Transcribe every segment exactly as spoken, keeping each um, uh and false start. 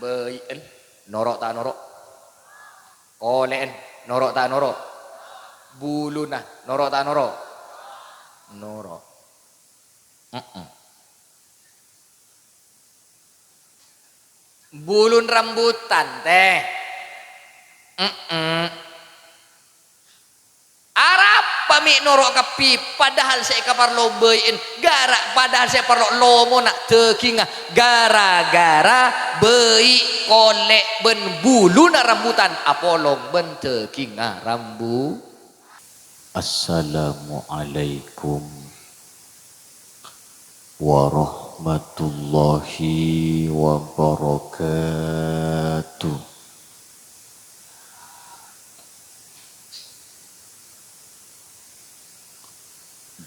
Bâi'en, noro' ta' noro'? Kolè'en, noro' ta' noro'? Buluna, noro' ta' noro'? Noro'. Mm-mm. Bulun rambutan, tè. Mm-mm. Arapa mè' noro' kabbhi, padahal sè èkaparlo bâi'en, gara' padahal sè èparlo lomona dâgingnga, gara-gara bâi', kolè' bân buluna rambutan apolong bân dâgingnga rambu-, Assalamualaikum warahmatullahi wabarakatuh.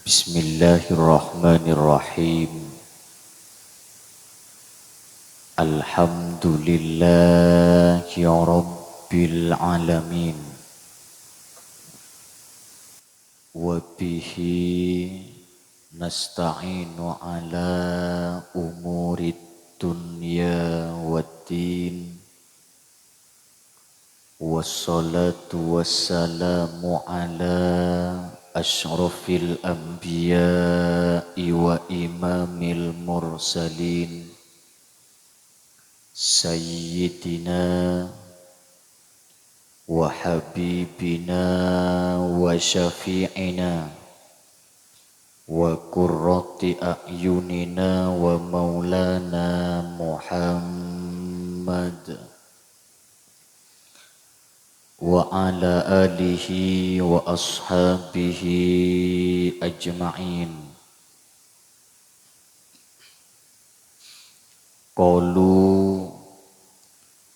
Bismillahirrahmanirrahim. Alhamdulillahi rabbil alamin. Wa bihi nasta'inu ala umurid dunya waddin. Wassalatu wassalamu ala asyrafil anbiya'i wa imamil mursalin, sayyidina wa habibina wa syafi'ina wa qurrati a'yunina wa maulana Muhammad, wa ala alihi wa ashabihi ajma'in. Qalu,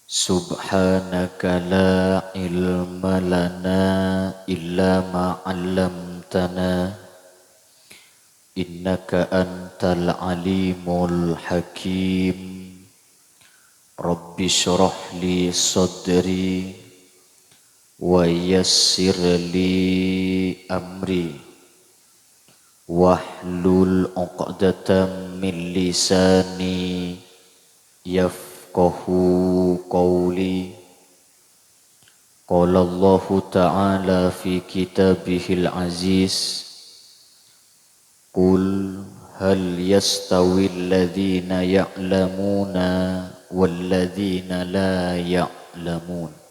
subhanaka la ilma lana illa ma 'allamtana, innaka antal alimul hakim. Rabbi syrah li sadri, wa yassir li amri, wahlul 'uqdatam min lisani yafqahu qawli. Qala Allahu ta'ala fi kitabihil aziz, "Qul hal yastawil ladzina ya'lamuna wal ladzina la ya'lamun."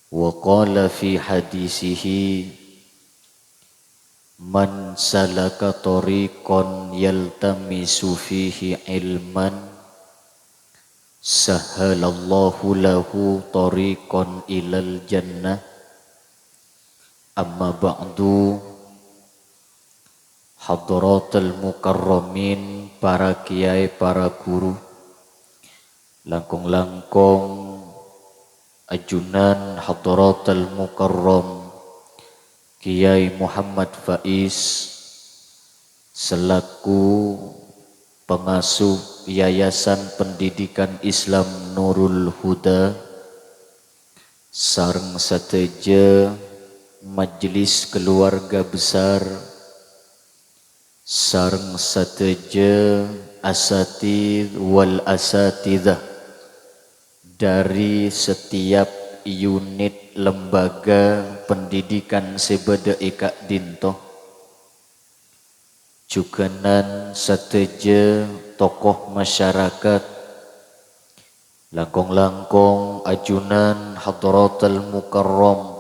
Wa qala fi hadisihi, "Man salaka thariqan yaltamisu fihi ilman, sahhalallahu lahu thariqan ilal jannah." Amma ba'du, hadratal mukarramin, para kiyaè, para guru, langkong-langkong ajunan hadratal mukarram Kiai Muhammad Faiz selaku pengasuh Yayasan Pendidikan Islam Nurul Huda, sareng sadhâjâ majelis keluarga besar, sareng sadhâjâ asatidz wal asatidzah dari setiap unit lembaga pendidikan sè bâdâ è ka'dinto. Jhughânan sadhâjâ tokoh masyarakat, langkong-langkong ajunan hadratal mukarram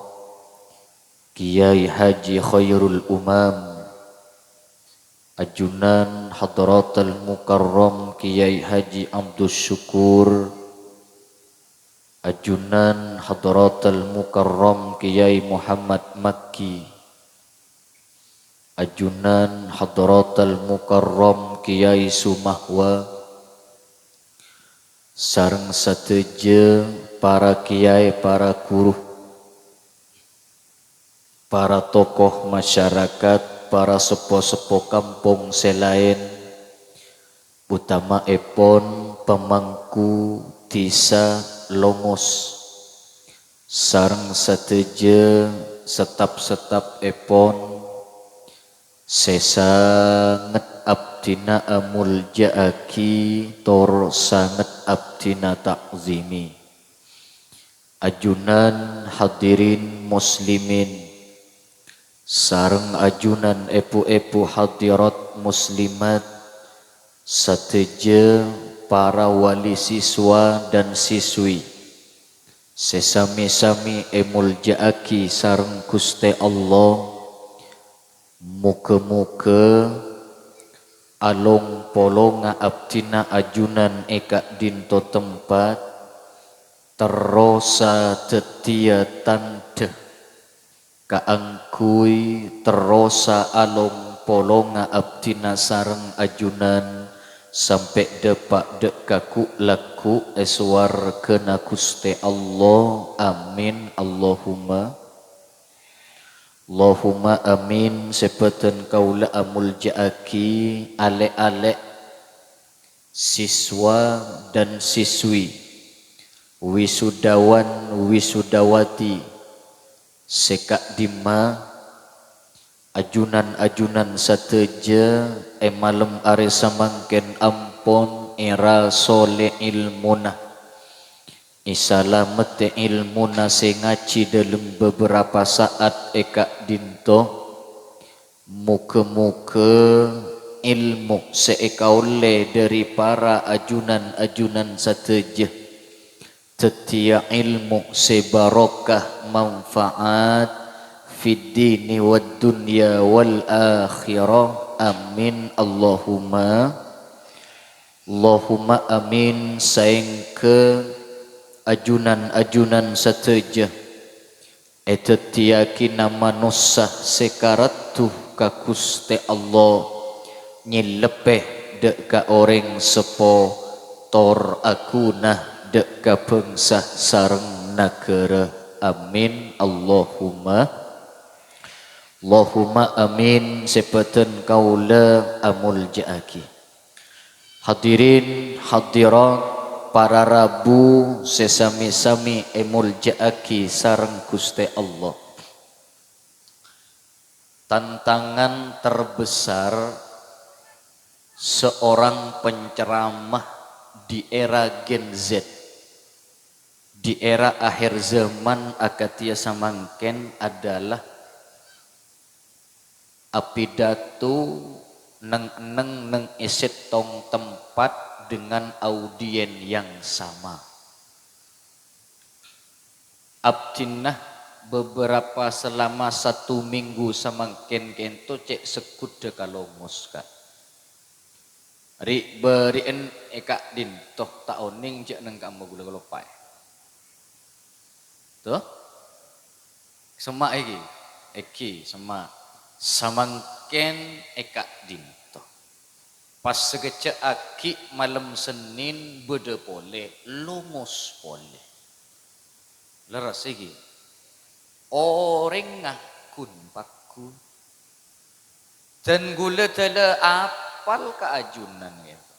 Kiai Haji Khairul Umam, ajunan hadratal mukarram Kiai Haji Abdus Syukur, ajunan hadratal mukarram Kiai Muhammad Makki, ajunan hadratal mukarram Kiai Sumahwa, sareng sadhâjâ para kiyaè, para guru, para tokoh masyarakat, para seppo-seppo kampong sè laèn, utamaèpon pamangku dhisa Longos, sareng sadhâjâ setap-setapèpon sè sanget abdhina amolja'aghi tor sanget abdhina ta'zimi. Ajunan hadirin muslimin, sareng ajunan èbhu-èbhu hadirat muslimat, sadhâjâ para wali siswa dan siswi sè sami-sami èmolja'aghi sareng Ghustè Allah. Moghâ-moghâ along-polongnga abdhina ajunan è ka'dinto tempat terrosa dhâddhiyâ tandhâ kaangghuy terrosa along-polongnga abdhina sareng ajunan sampè' dâpa' dâ' ka ghu'-lagghu' è sowarghâna Ghustè Allah. Amin, Allahumma. Allahumma amin. Sè bâdhân kaulâ amolja'aghi alè'-alè', siswa dan siswi, wisudawan wisudawati sè ka'dimma, ajunan-ajunan sadhâjâ è malem arè samangkèn ampon èrasolè èlmona. Èsalameddhi èlmona sè ngajhi dâlem bhâbhârâpa sa'at è ka'dinto. Moghâ-moghâ èlmo sè èkaollè dhâri para ajunan-ajunan sadhâjâ dhâddhiyâ èlmo sè barokah, manfaat fid dini wad dunya wal akhirah. Amin, Allahumma. Allahumma amin. Saèngghâ ajunan-ajunan sadhâjâ èdhâddhiyâghina manossa sè karaddhu ka Ghustè Allah, nyèllebbhi dâ' ka orèng seppo, tor aghuna dâ' ka bhângsa sareng naghârâ. Amin, Allahumma. Allahumma amin. Sè bâdhân kaulâ amolja'aghi. Hadirin hadirat, para rabu sè sami-sami èmolja'aghi sareng Ghustè Allah. Tantangan terbesar seorang penceramah di era Gen Z, di era akhir zaman akadhi samangkèn adalah apidato neng-enneng neng è sèttong tempat dengan audien yang sama. Abdhina bhâbhârâpa, selama satu minggu samangkèn kènto cè' segghudhâ ka Longos, Ka'. Ri'-bâri'en è ka'dinto ta' onèng jhâ' neng ka'emma ghulâ kaloppaè. Toh? Semma' èghi, èghi, semma'. Samangkèn è ka'dinto. Pas sakejjhâ' aghi' malem Sennèn bâdâ polè, Longos polè. Lerres èghi. Orèngnga ghun-pagghun. Dan ghulâ dâlâ apal ka ajunan, gitu.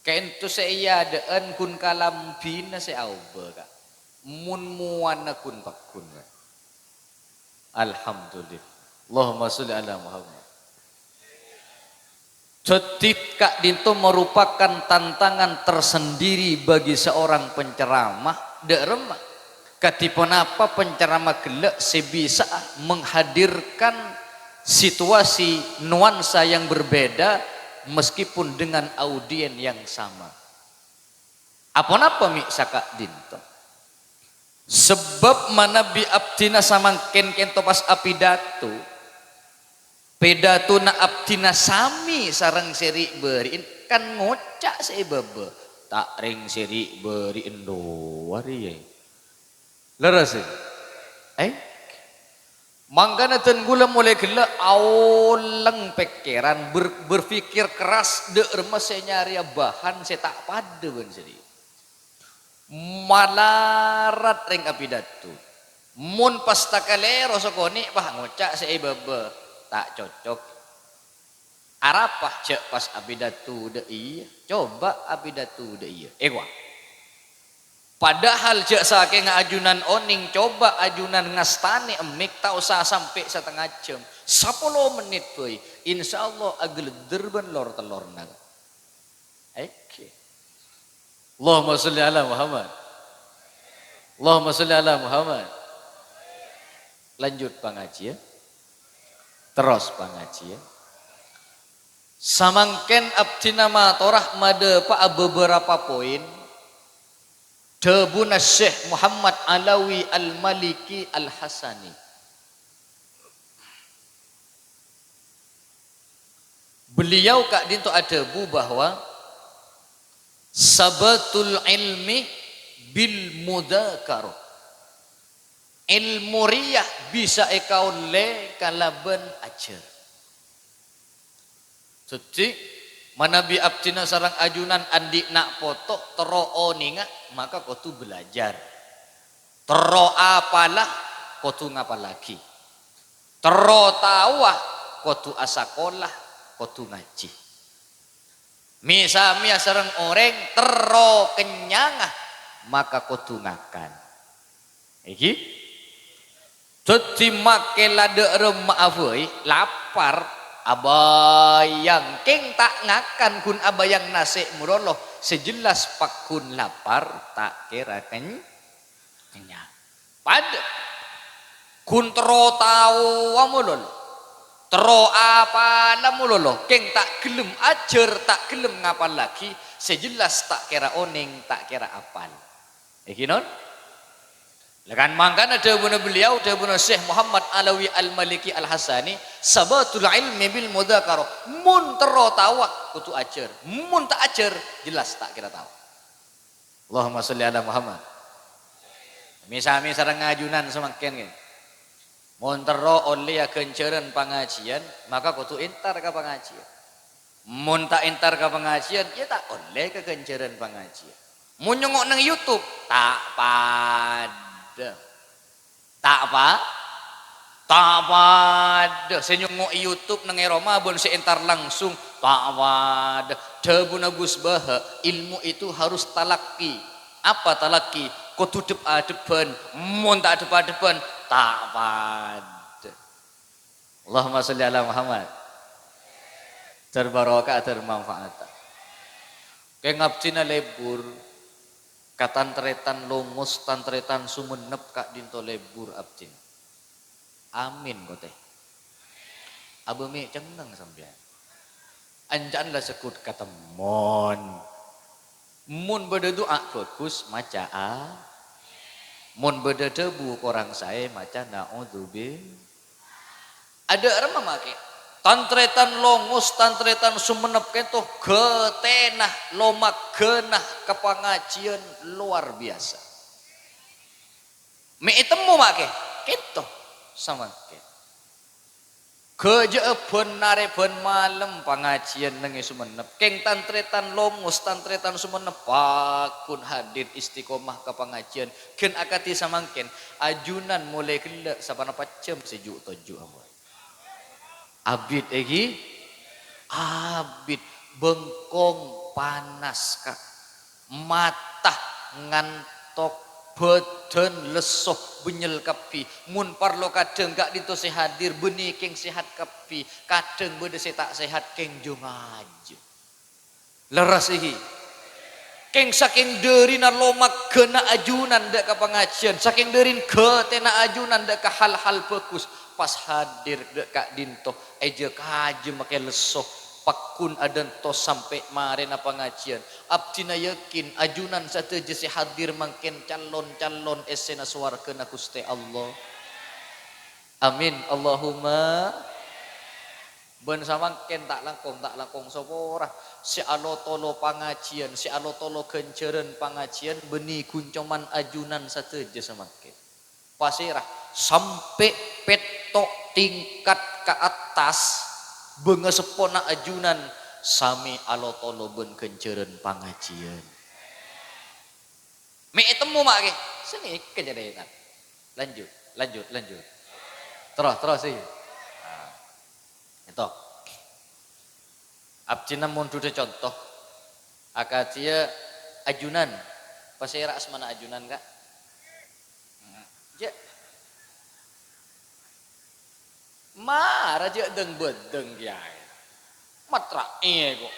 Ka'ènto sè èadâ'ân ghun kalambhina sè aobâ, Ka'. Mon mowana ghun-pagghun, Ka'. Alhamdulillah. Allahumma sholli ala Muhammad. Dhâddhi, ka'dinto merupakan tantangan tersendiri bagi seorang penceramah, dâ' remma. Kadhi ponapa penceramah ghellâ' sè bisa'a menghadirkan situasi nuansa yang berbeda meskipun dengan audien yang sama? Aponapa mè' saka'dinto? Sabâb manabi abdhina samangkèn kènto pas apidato, pidatona abdhina samè sareng sè ri'-bâri'en, kan ngoca' sè è bâbâ, "Ta' rèng sè ri'-bâri'en rowa rèya." Lerres, è? Eh? Mangkana dân kaulâ molaè ghellâ' aolèng pèkkèran, ber-, berpikir keras, dâ' remma sè nyarèya bahan sè ta' padâ bân sè rèya. Malarat rèng apidato. Mon pas takalèro sakonè', pas ngoca' sè è bâbâ, ta' cocok. Arapa jhâ' pas apidato dâ' iyâ? Coba apidato dâ' iyâ. Èkowa. Padahal jhâ' sakènga ajunan onèng, coba ajunan ngastanè emmik ta' osa sampè' satengnga jhâm, sapolo mennit bhâi, insyaallah aghâlèddhâr bân lor-tellorna. Èghi. Allahumma sholli ala Muhammad. Allahumma sholli ala Muhammad. Lanjut pangajiyân. Terros pangajiyân. Samangkèn abdhina matora madhâpa'a bhâbhârâpa poin dhâbuna Syekh Muhammad Alawi Al-Maliki Al-Hasani. Beliau ka'dinto adhâbu bahwa sabatul ilmi bil mudzakarah. Èlmo rèya bisa èkaollè kalabân ajhâr. Dhâddhi, manabi abdhina sareng ajunan andi' na' poto terro onènga, maka kodhu belajar. Terro apala, kodhu ngapallaghi. Terro taowa, kodhu asakola, kodhu ngajhi. Mè-samèya sareng orèng terro kennyanga, maka kodhu ngakan. Èngghi? Dhâddhi makè la dâ' remma'a bhâi, lapar, abâjâng kèng ta' ngakan ghun abâjâng nasè' malolo, sè jelas pagghun lapar, ta' kèra ken-, kennyang. Padâ. Ghun terro taowa malolo. Terro apala malolo. Kèng ta' ghellem ajhâr, ta' ghellem ngapallaghi, sè jelas ta' kèra onèng, ta' kèra apal. Èngghi, non? Lah kan mangkana dhâbuna beliau, dhâbuna Syekh Muhammad Alawi Al-Maliki Al-Hasani, "Sabatul ilmi bil mudzakarah." Mon terro taowa, kodhu ajhâr. Mon ta' ajhâr, jelas ta' kèra tao. Allahumma sholli ala Muhammad. Mè-samè sareng ajunan samangkèn, ghi. Mon terro ollèya ghânjhârân pangajiyân, maka kodhu entar ka pangajiyân. Mon ta' entar ka pangajiyân, iyâ ta' ollè ka ghânjhârân pangajiyân. Mon nyongngo' neng YouTube, ta' padâ. Ta' pa-, ta' padâ. Sè nyongngo'è YouTube neng è roma bân sè entar langsung, ta' padâ. Dhâbuna Gus Baha, ilmu itu harus talakki. Apa talakki? Kodhu dhep-adhebbhân. Mon ta' dhep-adhebbhân, ta' padâ. Allahumma sholli ala Muhammad. Dâr barokah, dâr manfaat. Kèng abdhina lebur, ka tan-tarètan Longos, tan-tarètan Songennep ka'dinto lebur abdhina. Amin, kotè. Abâ' mè' cengngeng sampèyan. Anca'an la segghut katemmon. Mon bâdâ du'a bhâghus, maca a-, mon bâdâ dhâbu korang saè, maca na'udzubil-, Adâ' remma makè. Tan-tarètan Longos, tan-tarètan Songennep kento ghâtèna, lomaghâna ka pangajiyân lowar biyasa. Mè' ètemmo makè? Kento, samangkèn. Ghâjâ'â bân arè bân malem pangajiyân neng è Songennep. Kèng tan-tarètan Longos, tan-tarètan Songennep pagghun hadir istiqomah ka pangajiyân. Ghân akadhi samangkèn, ajunan molè ghellâ' sapanapa jhâm sè ju'-toju' amoy. Abit, èngghi? Abit. Bengkong panas, Ka'. Mata ngantok, bhâdhân lesso, bânnyel kabbhi. Mon parlo kadhâng ka'dinto sè hadir, bânnè kèng sehat kabbhi. Kadhâng bâdâ sè ta' sehat, kèng jhâ-ngajhâ. Lerres, èngghi? Kèng sakèng dârina lomaghâna ajunan dâ' ka pangajiyân, sakèng dârina ghâtèna ajunan dâ' ka hal-hal bhâghus, pas hadir dâ' ka'dinto, èjhâ-kajhâ makè lesso, pagghun adânto sampè' marèna pangajiyân. Abdhina yakin, ajunan sadhâjâ sè hadir mangkèn calon-calon èssèna sowarghâna Ghustè Allah. Amin, Allahumma. Bân samangkèn ta' langkong, ta' langkong sapora. Sè alotolo pangajiyân, sè alotolo ghânjhârân pangajiyân, bânnè ghun coma ajunan sadhâjâ samangkèn. Pasèra sampè' pètto' tingkat ka attas, bângaseppona ajunan samè alotolo bân ghânjhârân pangajiyân. Mè' ètemmo, ma' kè? Sanèka carètana. Lanjut, lanjut, lanjut. Terros, terros, sè. Nah, ènto. Abdhina mondhudhâ conto. Akadhiyâ ajunan. Pasèra asmana ajunan, Ka'? Jhâ'. Mara jhâ' dâng-bâdâng, Kèyaè. Matra'è, kok.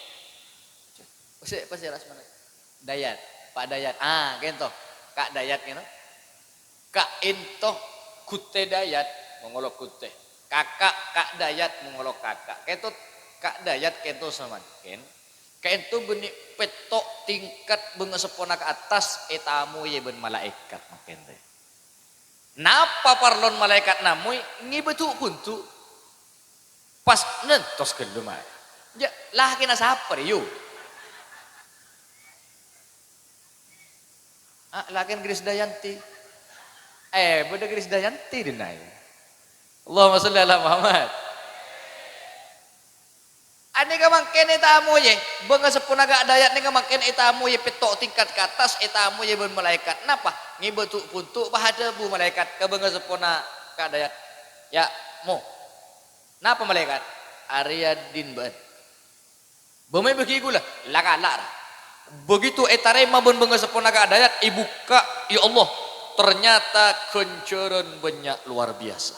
Pasè-, pasèra asmana? Dayat. Pak Dayat. Ah, kento. Kak Dayat kento. Ka'ento Gutte Dayat, mongolo Gutte. Kaka' Kak Dayat, mongolo kaka'. Kento Kak Dayat kento samangken. Kento bânnè pètto' tingkat bângaseppona ka attas ètamoyè bân malaèkat mangkèn rè. Napa parlon malaèkat namoy ngèbâ du-bundu'? Pas nentos ghâllu marè. Ya, lakèna sapa rè, yu? Ah, lakèna Krisdayanti. Eh, bâdâ Krisdayanti dinna'. Allahumma sholli ala Muhammad. Anèka mangkèn ètamoyè, bângaseppona Kak Dayat nèka mangkèn ètamoyè pètto' tingkat ka attas, ètamoyè bân malaèkat. Napa? Ngèbâ du-bundu' pas adhâbu malaèkat ka bângaseppona Kak Dayat. "Ya, Mo." "Napa malaèkat?" "Arèya dhin bâ'na." "Bâ mè' bâgi ghulâ?" "La kala', ra." Begitu ètarèma bân bângaseppona Kak Dayat, èbukka', ya Allah, ternyata ghânjhârân bânnya' luar biasa.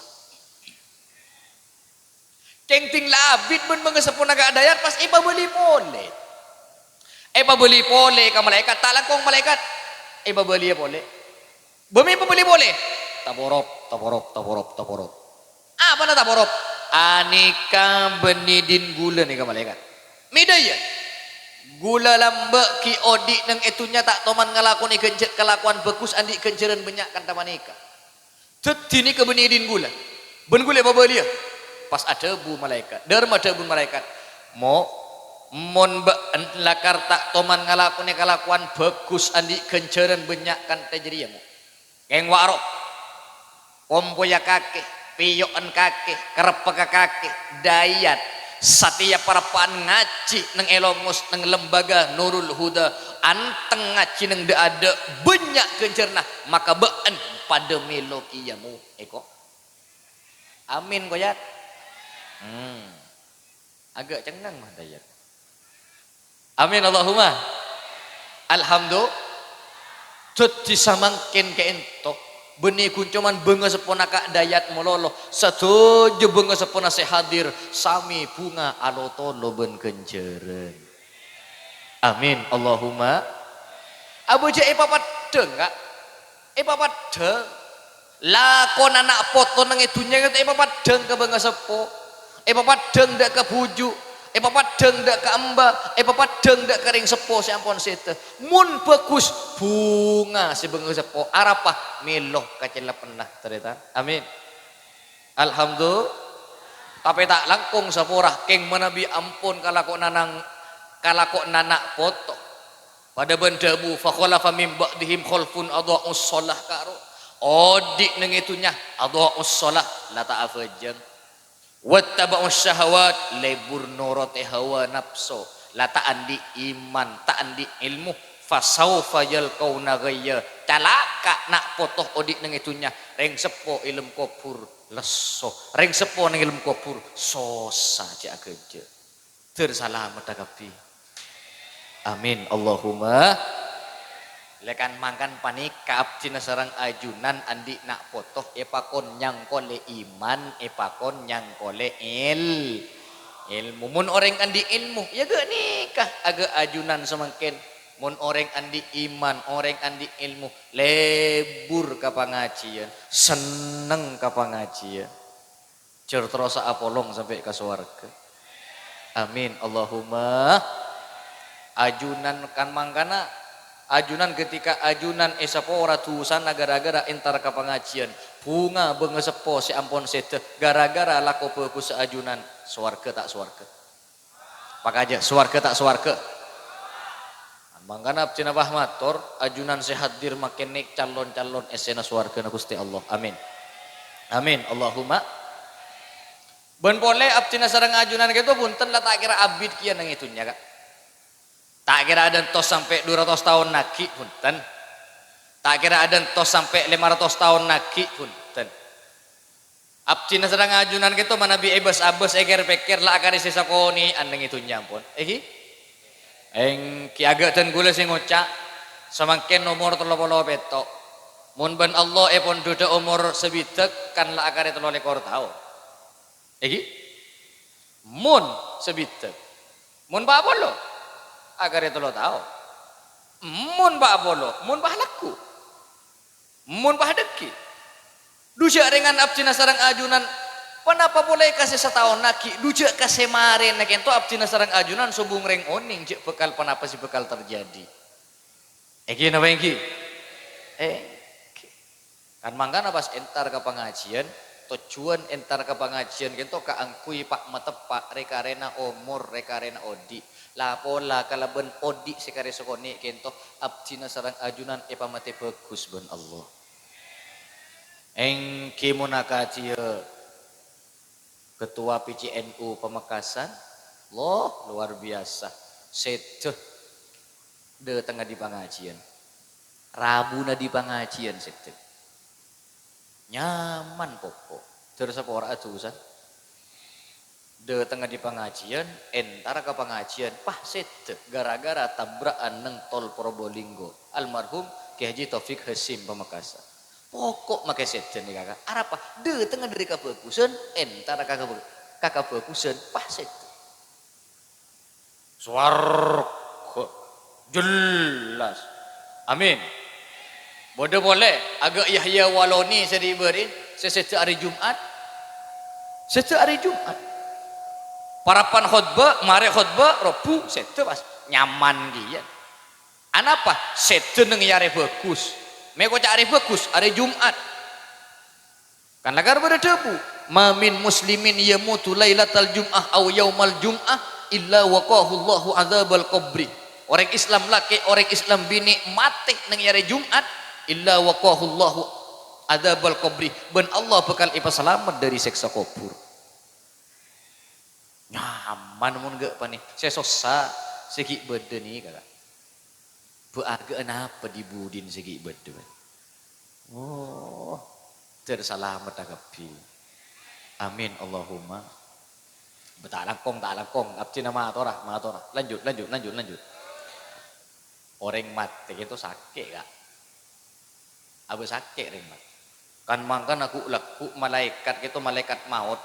Kèng dhing la abit bân bângaseppona Kak Dayat pas èpabâli polè. Èpabâli polè ka malaèkat, ta' langkong malaèkat. Èpabâliyâ polè. Bâ mè' èpabâli polè. Taporop, taporop, taporop, taporop. Apana taporop? "Anèka bânnè dhin ghulâ nèka malaèkat. Mèdâ, ya? Ghulâ lambâ' ghi' odi' neng è dhunnya ta' toman ngalakonè ghânjhâ-, kalakowan bhâghus andi' ghânjhârân bânnya' kantha panèka. Dhâddhi nèka bânnè dhin ghulâ. Bân ghulâ èpabâliyâ." Pas adhâbu malaèkat. Dhârma dhâbuna malaèkat, "Mo', mon bâ'na lakar ta' toman ngalakonè kalakowan bhâghus andi' ghânjhârân bânnya' kantha jârèya, Mo'. Kèng wa' ro. Kompoyya kakè, pèyo'an kakè, kareppegghâ kakè, Dayat, satèya parappa'an ngajhi neng è Longos neng Lembaga Nurul Huda, anteng ngajhi neng dâ'-adâ', bânnya' ghânjhârânna, maka bâ'na padâ mèlo kèya, Mo'." Èko. Amin, koyat. Hmm. Agak cengngeng, mah, Dayat. Amin, Allahumma. Alhamdulillah. Dhâddhi samangkèn ka'ènto, bânnè ghun coma bângaseppona Kak Dayat malolo, sadhâjâ bângaseppona sè hadir, samè bhunga alotolo bân ghânjhârân. Amin, Allahumma. Abâjâ èpapeddhâng, Ka'. Èpapeddhâng. Lakon ana' poto neng è dhunnya ka'ènto èpapeddhâng ka bângaseppo, èpapeddhâng dâ' ka bhuju', èpapeddhâng dâ' ka emba, èpapeddhâng dâ' ka rèng seppo sè ampon sèdhâ. Mon bhâghus, bhunga sè bângaseppo. Arapa? Mèlo kacelleppènna, tarètan. Amin. Alhamdulillah. Tapè ta' langkong sapora, kèng manabi ampon kalakowanna nang-, kalakowanna ana' poto. Padâ bân dhâbu, "Fa khalafa min ba'dihim khalfun adha'us shalah," karo. Odi' neng è dhunnya, adha'us shalah, la ta' abhâjâng. "Wattaba'us syahawat," lebur norotè hawa napso, la ta' andi' iman, ta' andi' èlmo. "Fasaufa yalqauna ghayya," calaka' na' poto odi' neng è dhunnya, rèng seppo è lem kobhur lesso, rèng seppo neng è lem kobhur sossa cè' aghânjhâ. Dhâr salamedda kabbhi. Amin. Allahumma. Lèkan mangkan panèka abdhina sareng ajunan andi' na' poto èpakon nyangkolè iman, èpakon nyangkolè èl-, èlmo. Mon orèng andi' èlmo, ya ghânèka, aghâ ajunan samangkèn. Mon orèng andi' iman, orèng andi' èlmo, lebur ka pangajiyân, senneng ka pangajiyân. Jhâr terrosa apolong sampè' ka sowarghâ. Amin. Allahumma. Ajunan kan mangkana, ajunan ketika ajunan èsapora dhusana gara-gara entar ka pangajiyân, bhunga bângaseppo sè ampon sèdhâ gara-gara lako bhâghussa ajunan, sowarghâ ta' sowarghâ? Pakajâ, sowarghâ ta' sowarghâ? Mangkana abdhina pas mator, ajunan sè hadir mangkèn nèka calon-calon èssèna sowarghâna Ghustè Allah. Amin. Amin. Allahumma. Bân polè abdhina sareng ajunan kèto bhunten la ta' kèra abit kèya neng è dhunnya, Ka'. Ta' kèra adântos sampè' dhu ratos taon aghi', bhunten. Ta' kèra adântos sampè' lèma ratos taon aghi', bhunten. Abdhina sareng ajunan kèto manabi èbâs-abâs, èkèr-pèkkèr, la akarè sè sakonè'an neng è dhunnya ampon. Èngghi? Èngghi aghâ' dân kaulâ sè ngoca', samangkèn omor tello polo pètto'. Mon bân Allah èpondhudhâ omor sabidhâk, kan la akarè tello lèkor taon. Èngghi? Mon sabidhâk. Mon pa' polo, akarè tello taon. Mon pa' apolo, mon pa' lagghu', mon pa' dhâggi'. Dhu jhâ' rèngan abdhina sareng ajunan, ponapa polè ka sè sataon aghi', dhu jhâ' ka sè marèna kènto abdhina sareng ajunan sobung rèng onèng jhâ' bhâkal ponapa sè bhâkal terjadi. Èngghi napa èngghi? Èngghi. Kan mangkana pas entar ka pangajiân, tojjhuwân entar ka pangajiân kènto kaangghuy pa' mateppa' rè-karèna omor, rè-karèna odi'. La-pola kalabân odi' sè karè sakonè' kènto abdhina sareng ajunan èpamatè bhâghus bân Allah. Èngghi mon akadhiyâ Ketua P C N U Pamekasan, loh, luar biasa. Sèdhâ dâtengnga dhi pangajiân. Rabuna dhi pangajiân sèdhâ. Nyaman pokok. Dâr sapora'a dusa. Dâtengnga dhi pangajiân, entar ka pangajiân, pas sèdhâ gara-gara tabra'an neng tol Probolinggo. Almarhum Kiai Haji Taufik Hasyim Pamekasan. Pokok makè sèdhâ nèka, Ka'. Arapa? Dâtengnga dâri kabhâghusân, entar ka kabhâ-, ka kabhâghusân, pas sèdhâ. Sowarghâ. Jelas. Amin. Bâdâ polè, aghâ' Yahya Waloni sè dhi' bâri', sè sèdhâ arè Jum'at. Sèdhâ arè Jum'at. Parappa'na khotbah, marè khotbah, Rebbhu, sèdhâ pas. Nyaman kèya. Anapa? Sèdhâ neng è arè bhâghus. Mè' koca' arè bhâghus, arè Jum'at. Kan lakar bâdâ dhâbu, "Ma min muslimin yamutu lailatal jum'ah aw yaumal jum'ah illa waqahullahu adzabal qabri." Orèng Islam lakè', orèng Islam binè' matè neng è arè Jum'at, illa waqahullahu adzabal qabri, bân Allah bhâkal èpasalamet dâri sèksa kobhur. Nyaman mon ghâ' panè. Sè sossa, sè ghi' bâdâ nèka, Ka'. Bâ' aghâ'ân apa dhi-budhina sè ghi' bâdâ, Ka'? Oh, ter salamet kabbhi. Amin, Allahumma. Bâ' ta' langkong, ta' langkong. Abdhina matora, matora. Lanjut, lanjut, lanjut, lanjut. Orèng matè kèto sakè', Ka'. Abâ' sakè' rèng matè. Kan mangkana ghu'-, lagghu' malaèkat kèto malaèkat maot.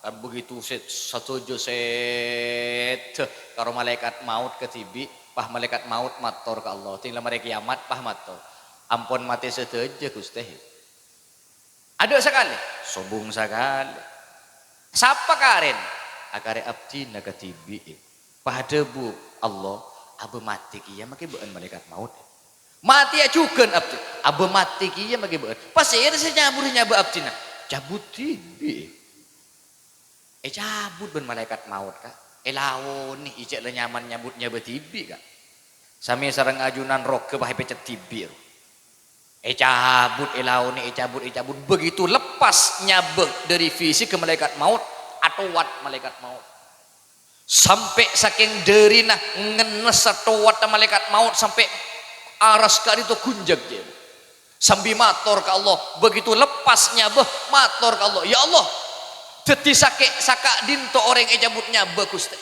Kan begitu sè-, sadhâjâ sèdhâ karo malaèkat maot kadhibi', pas malaèkat maot mator ka Allah. Ding la marè kèyamat, pas mator, "Ampon matè sadhâjâ, Ghustè." Adâ' sakalè, sobung sakalè. Sapa karèna? Akarè abdhina kadhibi'. Pas adhâbu Allah, "Abâ' matè kèya makè bâ'ân malaèkat maot." "Matèya jhughân abdhi." "Abâ' matè kèya makè bâ'ân." "Pasèra sè nyabur nyabâ abdhina?" "Cabut dhibi'." Ècabut bân malaèkat maot, Ka'. Èlaonè, cè' la nyaman nyabut nyabâ dhibi', Ka'. Samè sareng ajunan roga pas èpècèt dhibi', ro. Ècabut, èlaonè, ècabut, ècabut. Begitu lepas nyabâ dâri fisikka malaèkat maot, atowat malaèkat maot. Sampè' sakèng dârina ngennessa towatta malaèkat maot sampè' aras ka'dinto ghunjhâng, jâ. Sambi mator ka Allah, begitu lepas nyabâ, mator ka Allah, "Ya Allah, dhâddhi sakè' saka'dinto orèng ècabut nyabâ, Ghustè.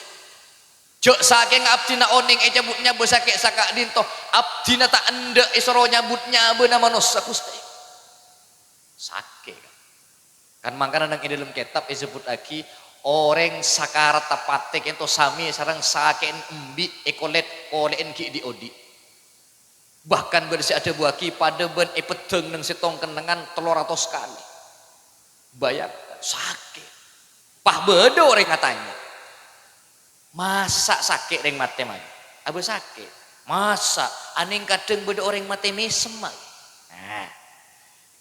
Jhâ' sakènga abdhina onèng ècabut nyabâ sakè' saka'dinto, abdhina ta' endâ' èsoro nyabut nyabâna manossa, Ghustè." Sakè', Ka'. Kan mangkana neng è dâlem kètab èsebbhuttaghi, orèng sakaratta patè kènto samè sareng sakè'en embi' èkolèt-kolè'en ghi' dhi'-odhi'. Bahkan bâdâ sè adhâbuwaghi padâ bân èpeddhâng neng sèttong kennengngan tello ratos kalè. Bayangkan, sakè'. Pas bâdâ orèng atanya, "Masa' sakè' rèng matè, Mas?" "Abâ' sakè'." "Masa'? Anèng kadhâng bâdâ orèng matè mèsem, Mas." Nah,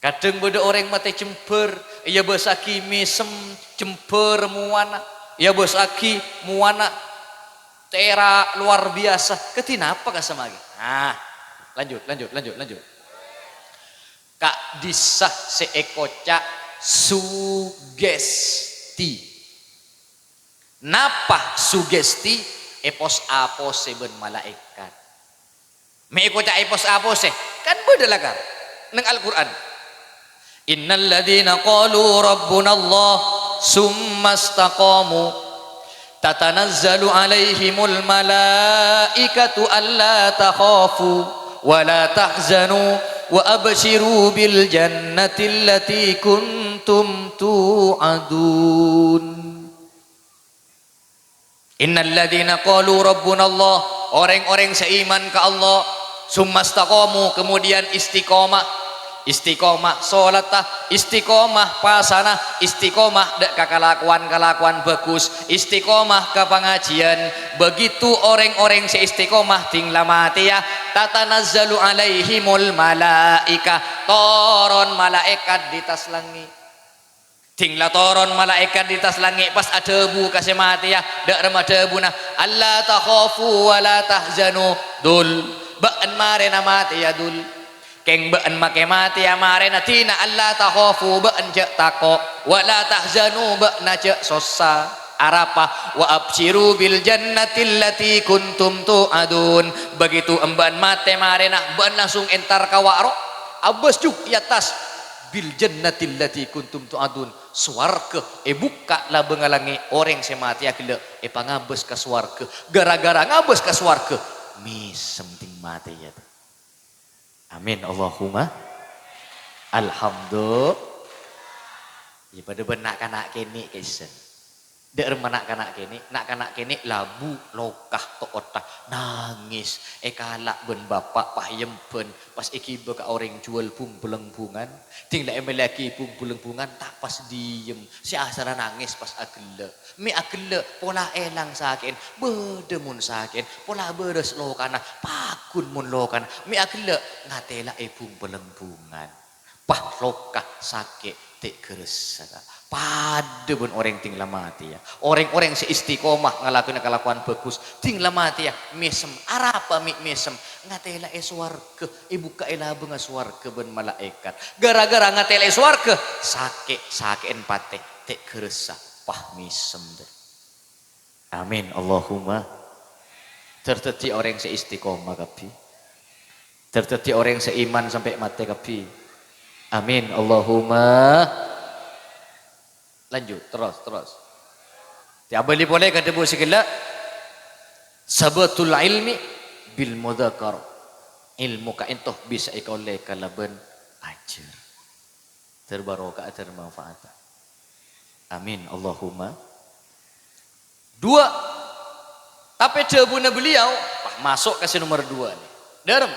kadhâng bâdâ orèng matè jembhâr, èabâsaghi mèsem, jembhâr, mowana, èabâsaghi mowana tèra' lowar biyasa. Kadhi napa ka samangkèn? Nah, lanjut, lanjut, lanjut, lanjut. Ka'dissa sè èkoca' sugesti. Napa sugesti? Èpos-aposè bân malaèkat. Mè' èkoca' èpos-aposè? Kan bâdâ lakar neng Al-Qur'an. "Innal ladzina qalu rabbunallah tsumma istaqamu tatanazzalu 'alaihimul malaikatu alla takhafu wa la tahzanu wa absyiru bil jannati allati kuntum tu'adun." "Innal ladzina qalu rabbunallah," orèng-orèng sè iman ka Allah, Tsumma istaqamu, kemudian istiqomah. Istiqomah sholatta, istiqomah pasana, istiqomah dâ' ka kalakowan-kalakowan bhâghus, istiqomah ka pangajiyân. Begitu orèng-orèng sè istiqomah ding la matèya, tatanazzalu alaihimul malaikah, toron malaèkat dâri attas langngè'. Ding la toron malaèkat dâri attas langngè' pas adhâbu ka sè matèya, dâ' remma dhâbuna, "Alla takhafu wa la tahzanu, Dul. Bâ'na marèna matèya, Dul. Kèng bâ'na makè matèya marèna dina, alla takhafu, bâ'na jhâ' tako', wa la tahzanu, bâ'na jhâ' sossa. Arapa? Wa absyiru bil jannati allati kuntum tu'adun." Begitu bâ'na matè marèna, bâ'na langsung entar ka wa'ro, abâs jhughâ è attas. "Bil jannati allati kuntum tu'adun." Sowarghâ èbukka' labângnga langngè', orèng sè matèya ghellâ' èpangabâs ka sowarghâ. Ghârâ-ghârâ ngabâs ka sowarghâ, mèsem ding matèya. Amin, Allahumma. Alhamdulillah. Yâ, padâ bân na'-kana' kènè' ka'issa'. Dâ' remma na'-kana' kènè', na'-kana' kènè' labu, loka, to'otta, nangès, èkala' bân bapa' pa' èyembhân, pas èghibâ ka orèng juwâl bung-bâlângbungan, ding la èmellèyaghi bung-bâlângbungan, ta' pas diyem, sè asalla nangès pas aghellâ'. Mè' aghellâ', pola èlang sakè'en, bâdâ mon sakè'en, pola bârâs lokana, paggun mon lokana, mè' aghellâ', ngatèla'è bung-bâlângbungan. Pah, loka, sakè', ta' ghârâssa, Ka'. Padâ bân orèng ding la matèya. Orèng-orèng sè istiqomah ngalakonè kalakowan bhâghus, ding la matèya, mèsem. Arapa mè' mèsem? Ngatèla'è sowarghâ, èbukka'è labângnga sowarghâ bân malaèkat. Ghârâ-ghârâ ngatèla'è sowarghâ, sakè', sakè'en patè, ta' ghârâssa. Pah, mèsem, dâ. Amin, Allahumma. Ter dhâddhi orèng sè istiqomah kabbhi. Ter dhâddhi orèng sè iman sampè' matè kabbhi. Amin, Allahumma. Lanjut, terros, terros. Diabâli polè ka dhâbu sè ghellâ'. Sabatul ilmi bil mudzakarah. Ilmu ka'ènto bisa èkaollè kalabân ajhâr. Ter barokah, ter manfaat. Amin, Allahumma. Dua, tapè dhâbuna beliau, wah, maso' ka sè nomer dua nè. Dârem,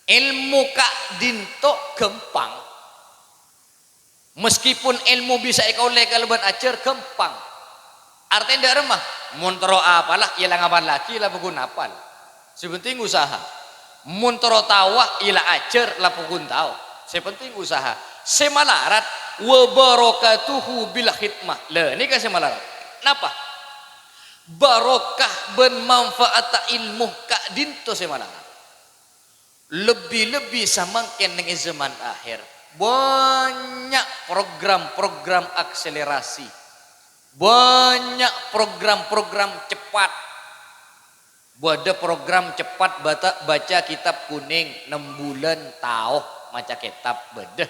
èlmo ka'dinto ghâmpang. Meskipun èlmo bisa èkaollè kalabân ajhâr, ghâmpang. Artèna dâ' remma, mon terro apala, yâ la ngapallaghi, la paggun apal. Sè penting usaha. Mon terro taowa, yâ la ajhâr, la paggun tao. Sè penting usaha. Sè malarat, wa barakatuhu bil khidmah. Lha, nèka sè malarat. Napa? Barokah bân manfaatta èlmo ka'dinto sè malarat. Lebbi-lebbi samangkèn neng è zaman akhir, bânnya' program-program akselerasi, bânnya' program-program cepat. Bâdâ program cepat bata-, baca kitab kuning, ennem bulân tao maca kitab, bâdâ.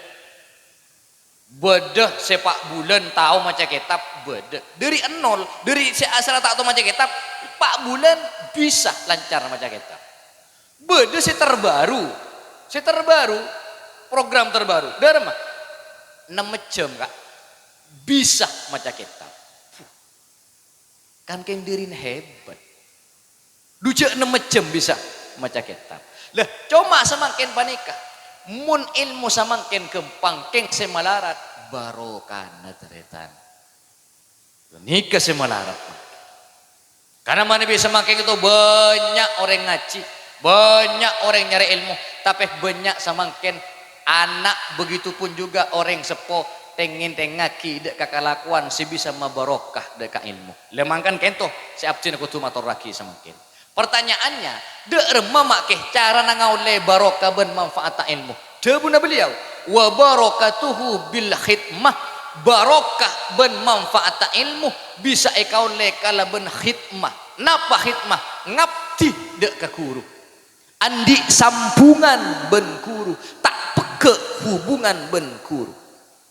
Bâdâ sè pa' bulân tao maca kitab, bâdâ. Dâri nol, dâri sè asalla ta' tao maca kitab, pa' bulân bisa lancar maca kitab. Bâdâ sè terbaru, sè terbaru, program terbaru. Dâremma? Ennem jam, Ka'. Bisa maca kitab. Kan kèng dârina hebat. Dujâ ennem jam bisa maca kitab. Lah, coma samangkèn panèka. Mon èlmo samangkèn ghâmpang, kèng sè malarat barokana, tarètan. Nèka sè malarat. Karena manabi samangkèn itu banyak orang ngaji, banyak orang nyari ilmu, tapè bânnya' samangkèn ana', begitu pun juga orèng seppo tèng-ngèntèngngaghi dâ' ka kalakowan sè bisa mabarokah dâ' ka èlmo. Lha mangkana kènto sè abdhina kodhu matorraghi samangkèn. Pertanyaannya, dâ' remma ma' kè carana ngaollè barokah bân manfaatta èlmo? Dhâbuna beliau, "Wa barakatuhu bil khidmah." Barokah bân manfaatta èlmo bisa èkaollè kalabân khidmah. Napa khidmah? Ngabdi dâ' ka ghuru. Andi' sambungan bân ghuru, ta' pegghâ' hubungan bân ghuru.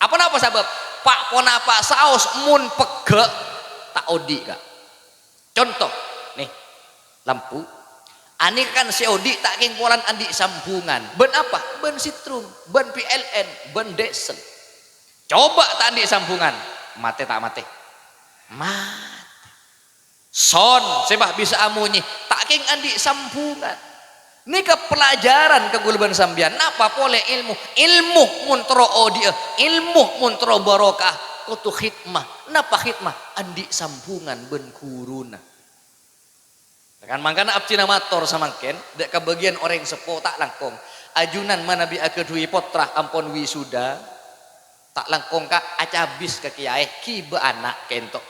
Apa-napa sabâb? Pa'-ponapa saos mon pegghâ', ta' odi', Ka'. Conto, nè, lampu. Anèka kan sè odi' ta' kèng polana andi' sambungan. Bân apa? Bân setrum, bân P L N, bân diesel. Coba ta' andi' sambungan, matè ta' matè? Matè. Son, sè bâ' bisa amonyè, ta' kèng andi' sambungan. Nèka pelajaran ka kaulâ bân sampèyan. Napa polè ilmu? Ilmu mon terro odi'â, ilmu mon terro barokah, kodhu khidmah. Napa khidmah? Andi' sambhungan bân ghuruna. Kan mangkana abdhina mator samangkèn, dâ' ka bâgiyân orèng seppo ta' langkong. Ajunan manabi aghâdhuwi pottra ampon wisuda, ta' langkong ka acabis ka kèyaè, ghibâ ana' kènto.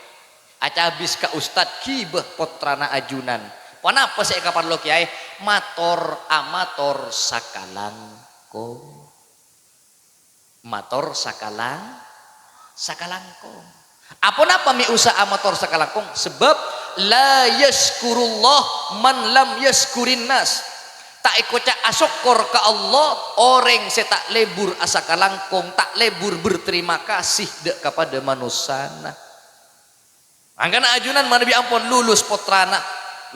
Acabis ka ustad, ghibâ pottrana ajunan. Ponapa sè èkaparlo kèyaè? Mator, amator sakalangkong. Mator sakalang-, sakalangkong. Aponapa mè' usa amator sakalangkong? Sebab, "La yaskurullah man lam yaskurin nas." Ta' èkoca' asokkor ka Allah orèng sè ta' lebur asakalangkong, ta' lebur berterima kasih dâ' kapadâ manossana. Mangkana ajunan manabi ampon lulus pottrana,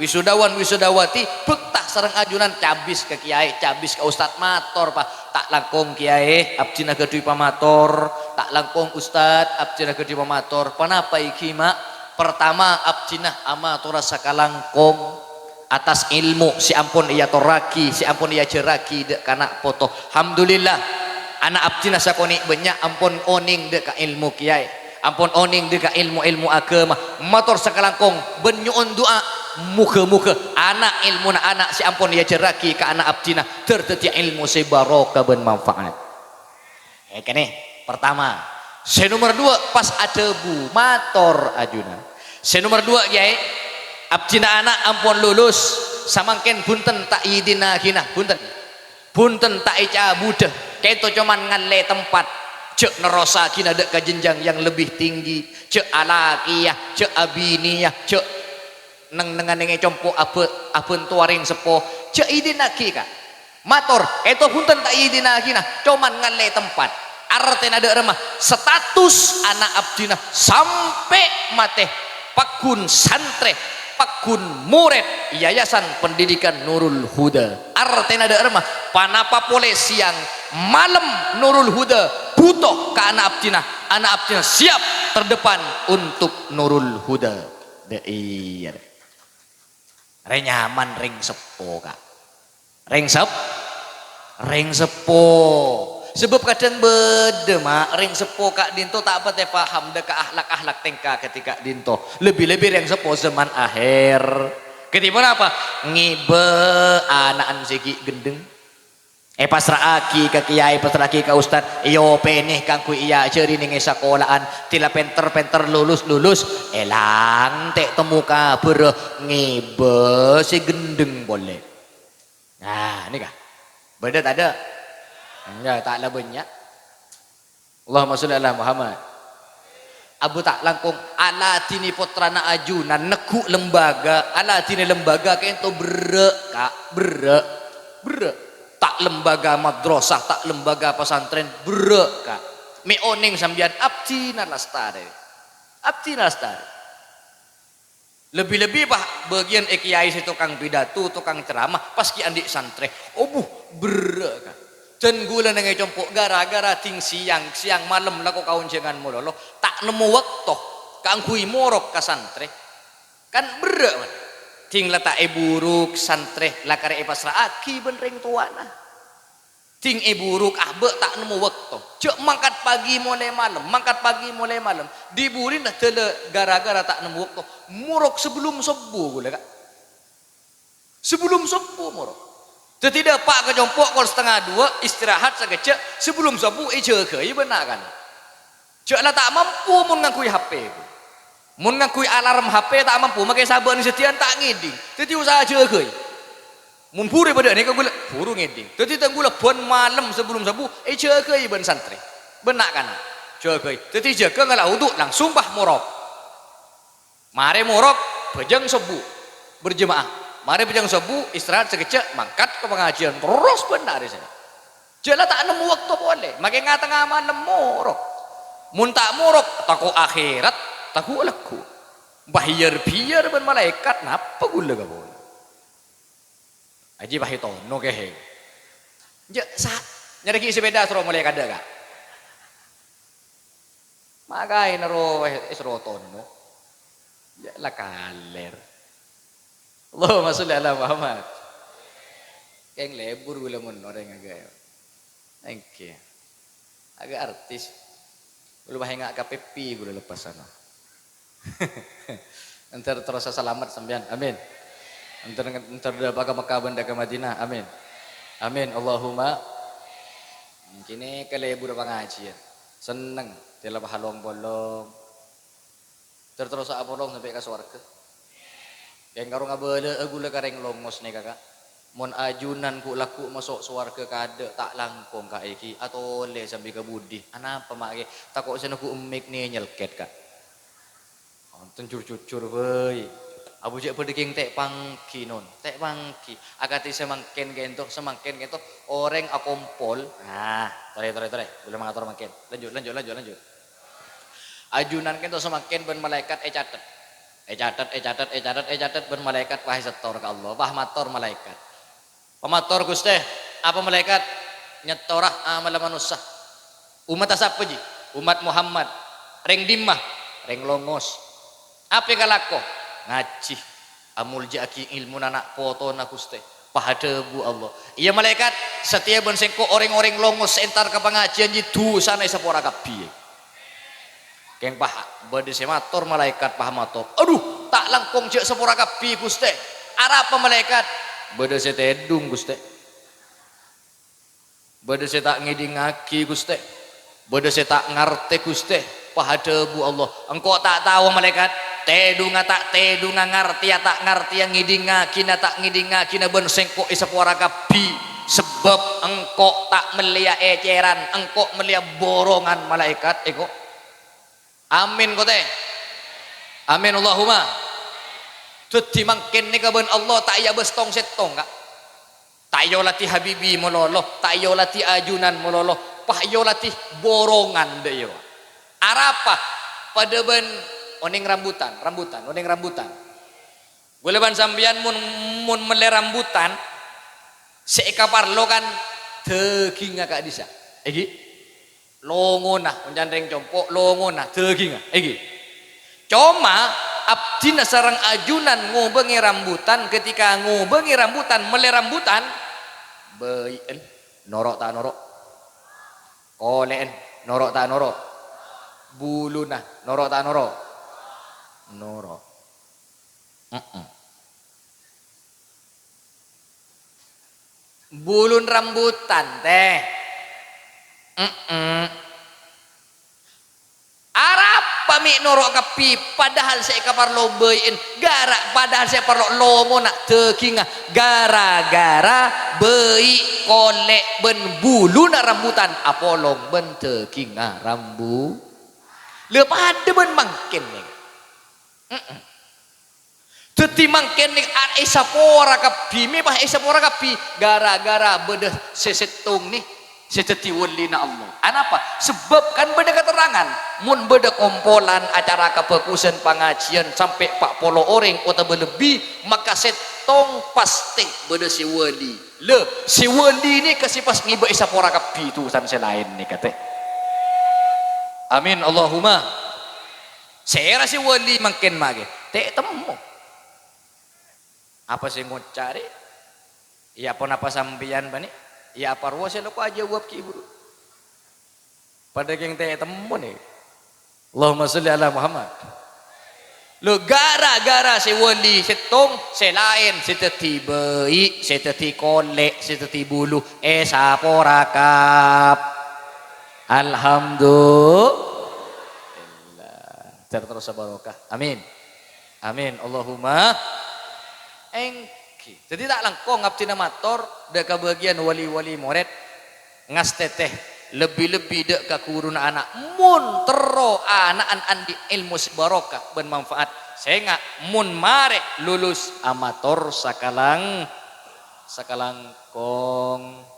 wisudawan wisudawati, bhâkta sareng ajunan, cabis ka kèyaè, cabis ka ustad, mator, pa-, "Ta' langkong kèyaè, abdhina ghâdhuwi pamator, ta' langkong ustad, abdhina ghâdhuwi pamator." Ponapa èngghi, Ma'? Pertama, abdhina amatora sakalangkong atas ilmu sè ampon èyatorraghi, sè ampon èajhârraghi dâ' kana' poto. Alhamdulillah, ana' abdhina sakonè' bânnya' ampon onèng dâ' ka ilmu kèyaè, ampon onèng dâ' ka ilmu-ilmu aghâma. Mator sakalangkong bân nyo'on du'a, moghâ-moghâ ana' ilmuna ana' sè ampon èajhârraghi ka ana' abdhina dhâr dhâddhiyâ ilmu sè barokah bân manfaat. Eh, kènè, pertama. Sè nomer duwâ', pas adhâbu, mator ajunan. Sè nomer duwâ', Kèyaè, abdhina ana' ampon lulus, samangkèn bhunten ta' èidinaghina, bhunten. Bhunten ta' ècabudhâ, kènto coma ngallè tempat. Jhâ' nerrossaghina dâ' ka jenjang yang lebih tinggi, jhâ' alakèya, jhâ' abinèya, jhâ' neng-nengngan nèngè compo' abhâ-, abhânto orèng seppo, jhâ' èidinaghi, Ka'. Mator, kènto bhunten ta' èidinaghina, coma ngallè tempat. Artèna dâ' remma, status ana' abdhina sampè' matè, paggun santrè, paggun morèd Yayasan Pendidikan Nurul Huda. Artèna dâ' remma, ponapa polè sèyang malem Nurul Huda bhuto ka ana' abdhina, ana' abdhina siap terdepan untuk Nurul Huda. Dâ' iyâ. Rè nyaman rèng seppo, Ka'. Rèng sep-, rèng seppo. Sabâb kadhâng bâdâ, Ma', rèng seppo ka'dinto ta' patè paham dâ' ka akhlak-akhlak tèngka kadhi ka'dinto. Lebbi-lebbi rèng seppo zaman akhèr. Kadhi ponapa? Ngibâ ana'na sè ghi' ghendheng. Èpassra'aghi ka kèyaè, èpassra'aghi ka ustad, èopènè kaangghuy èajhâri nèngè sakola'an, dhila pènter-pènter lulus-lulus, èlang ta' temmo kabhârrâ, ngibâ sè ghendheng polè. Nah, nèka. Bâdâ tadâ'? Enjâ', ta' la bânnya'. Allahumma sholli ala Muhammad. Abu ta' langkong aladhinè pottrana ajunan, neggu' lembaga, aladhinè lembaga kènto berrâ', Ka', berrâ', berrâ'. Ta' lembaga madrasah, ta' lembaga pesantren, berrâ', Ka'. Mè' onèng sampèyan, abdhina lastarè. Abdhina lastarè. Lebbi-lebbi, pa, bâgiyân è kèyaè sè tokang pidato, tokang ceramah, pas ghi' andi' santrè. Obuh, berrâ', Ka'. Dân ghulâ nèngè compo' ghârâ-ghârâ dhing sèyang, sèyang malem lako kaonjhângan malolo, ta' nemmo bâkto kaangghuy morok ka santrè. Kan berrâ', man. Dhing la ta' èburuk santrè, la karè èpassra'aghi bân rèng towana. Dhing èburuk, abâ' ta' nemmo bâkto. Jhâ' mangkat pagi molè malem, mangkat pagi molè malem. Dhi-budhina dhâlâ ghârâ-ghârâ ta' nemmo bâkto. Morok sabellun sobbhu ghulâ, Ka'. Sabellun sobbhu morok. Dhâddhi dâpa' ka compo' kol satengnga duwâ', istirahat sakejjhâ', sabellun sobbhu èjâgâi bân na'-kana'. Jhâ' la ta' mampu mon ngangghuy H P. Mon ngangghuy alarm H P ta' mampu, makè sabâna sadhiyâna ta' ngèdhing. Dhâddhi usaha jâgâi. Mon buru padâ nèka ghulâ, buru ngèdhing. Dhâddhi tang ghulâ bân malem sabellun sobbhu èjâgâi bân santrè. Bân na'-kana'. Jâgâi. Dhâddhi jâgâ ngala' wudu, langsung, bah, morok. Marè morok, bhâjâng sobbhu. Berjemaah. Marè bhâjâng sobbhu, istirahat sakejjhâ', mangkat ka pangajiân. Terros bân na' arè sènè. Jhâ' la ta' nemmo bâkto polè, makè nga-tengnga malem morok. Mon ta' morok, tako' akhèrat, tako' lagghu'. Bâ-iyâr-biyâr bân malaèkat, napa ghulâ ka polè? Ajiyâ bâ ètono kèhèng. Jhâ' sa-, nyarèghi sepèda soro molè kadâ', Ka'. Makaè nèro è-, èsoro tono. Jhâ' la kalèr. Allahumma sholli ala Muhammad. Kèng lebur ghulâ mon orèng aghâ, èngghi. Aghâ artis. Ghulâ bâ' enga' ka P P ghulâ leppasana. Entar terros salamet sampèyan. Amin. Entar, entar dâpa' ka Mekkah bân dâ' ka Madinah. Amin. Amin. Allahumma. Kènè' ka lebur pangajiyân. Senneng. Tèla pahalong-polong. Ter-, terros apolong sampè' ka sowarghâ. Kèng karo ngabâlâ'â ghulâ ka rèng longos nèka, Ka'. Mon ajunan ghu'-lagghu' maso' sowarghâ kadâ' ta' langkong, Ka', èngghi. Atolè sambi ka budi. Anapa, Ma', kè? Tako' sè neggu' emmik nè nyelkèt, Ka'. Wonten jur-jujur bhâi. Abu jhâ' bâdâ kèng tè' pangghi, Non. Tè' pangghi. Akadhi samangkèn kènto, samangkèn kènto. Orèng akompol. Nah, torè, torè, torè. Ghulâ mangator mangkèn. Lanjut, lanjut, lanjut, lanjut. Ajunan kènto samangkèn bân malaèkat ècatet. Ècatet, ècatet, ècatet, ècatet bân malaèkat pas èsetor ka Allah. Pas mator malaèkat. Pas mator, "Ghustè, apa malaèkat?" "Nyètora amalla manossa." "Ommatta sapa, jhi?" "Ommat Muhammad." "Rèng dimma?" "Rèng longos." "Apa èkalako?" "Ngajhi. Amolja'aghi èlmona na' potona, Ghustè." Pas adhâbu Allah, "Iyâ, malaèkat, satèya bân sèngko' orèng-orèng longos sè entar ka pangajiyân jiyâ dhusana èsapora kabbhi." Kèng pas bâdâ sè mator malaèkat, pas mator, "Adhu, ta' langkong jhâ' sapora kabbhi, Ghustè." "Arapa, malaèkat?" "Bâdâ sè tèdung, Ghustè." "Bâdâ sè ta' ngèdingngaghi, Ghustè. Bâdâ sè ta' ngartè, Ghustè." Pas adhâbu Allah, "Engko' ta' tao, malaèkat. Tèdungnga ta' tèdungnga, ngartèya ta' ngartèya, ngèdingngaghinah ta' ngèdingngaghinah bân sèngko' èsapora kabbhi. Sabâb engko' ta' mellèya ècèran, engko' mellèya borongan malaèkat, èko." Amin, kote. Amin, Allahumma. Dhâddhi mangkèn nèka bân Allah ta' èabâs tong-sèttong, Ka'. Ta' èolatè habibi malolo, ta' èolatè ajunan malolo, pas èolatè borongan dâ' iyâ rowa. Arapa? Padâ bân onèng rambutan, rambutan, onèng rambutan. Ghulâ bân sampèyan mon, mon mellè rambutan, sè èkaparlo kan dhâghingngâ ka'dissa'. Èngghi? Longona, mon can rèng compo', longona, dhâghingngâ, èngghi. Coma, abdhina sareng ajunan ngobângè rambutan, ketika ngobângè rambutan, mellè rambutan, bâi'en, noro' ta' noro'? Kolè'en, noro' ta' noro'? Buluna, noro' ta' noro'? Noro'. Mm-mm. Bulun rambutan, tè. Mm-mm. Arapa mè' noro' kabbhi, padahal sè èkaparlo bâi'en, gara-, padahal sè èparlo longona dhâghingngâ, gara-gara bâi', kolè' bân buluna rambutan apolong bân dhâghingngâ rambu-, lha padâ bân mangkèn, nèng. Mm-mm. Dhâddhi mangkèn nèng a-, èsapora kabbhi, mè' pas èsapora kabbhi, gara-gara bâdâ sè sèttong nè, sè dhâddhi wâlina Allah. Anapa? Sabâb kan bâdâ katerrangan, mon bâdâ kompolan acara kabhâghusân pangajiyân sampè' pa' polo orèng otabâ lebbi, maka sèttong pastè bâdâ sè wâli. Lha, sè wâli nèka sè pas ngibâ èsapora kabbhi dhusana sè laèn nèka, tè. Amin, Allahumma. Sèra sè wâli mangkèn, ma' ghi? Ta' ètemmo. Apa sè ngoca' rè? Iyâ, ponapa sampèyan bânnè? Iyâ, apa rowa sè lako ajâwâb ghi' buru? Padâ kèng ta' ètemmo nè. Allahumma sholli ala Muhammad. Lho, gara-gara sè wâli sèttong, sè laèn sè dhâddhi bâi', sè dhâddhi kolè', sè dhâddhi bulu, èsapora kab-, Alhamdulillah. Ter-, terros barokah. Amin. Amin. Allahumma èngghi. Dhâddhi ta' langkong abdhina mator dâ' ka bâgiyân wali-wali morèd ngastètè, lebbi-lebbi dâ' ka ghuruna ana'. Mon terro ana'na andi' èlmo sè barokah bân manfaat, sènga' mon marè lulus amator sakalang-, sakalangkong.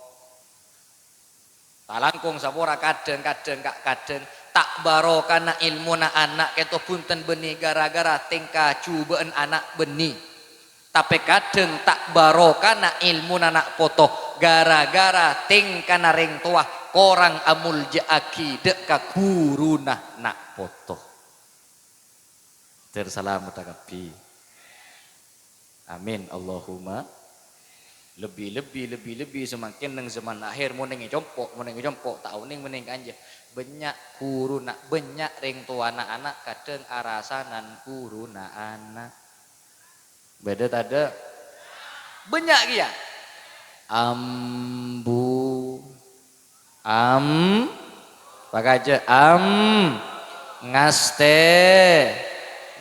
Ta' langkong sapora, kadhâng-kadhâng, Ka', kadhâng ta' barokana èlmona ana' kèto bhunten bânnè gara-gara tèngka jhubâ'ân ana' bânnè. Tapè kadhâng ta' barokana èlmona na' poto gara-gara tèngkana rèng towa korang amolja'aghi dâ' ka ghuruna na' poto. Ter-, salamet kabbhi. Amin. Allahumma. Lebbi-lebbi, lebbi-lebbi samangkèn neng zaman akhir, mon neng è compo', mon neng è compo', ta' onèng mon neng kanja. Bânnya' ghuruna, bânnya' rèng towana ana' kadhâng arasanan ghuruna ana'. Bâdâ tadâ'? Bânnya' kèya. Ambu. Am, pakajâ, am, ngastè,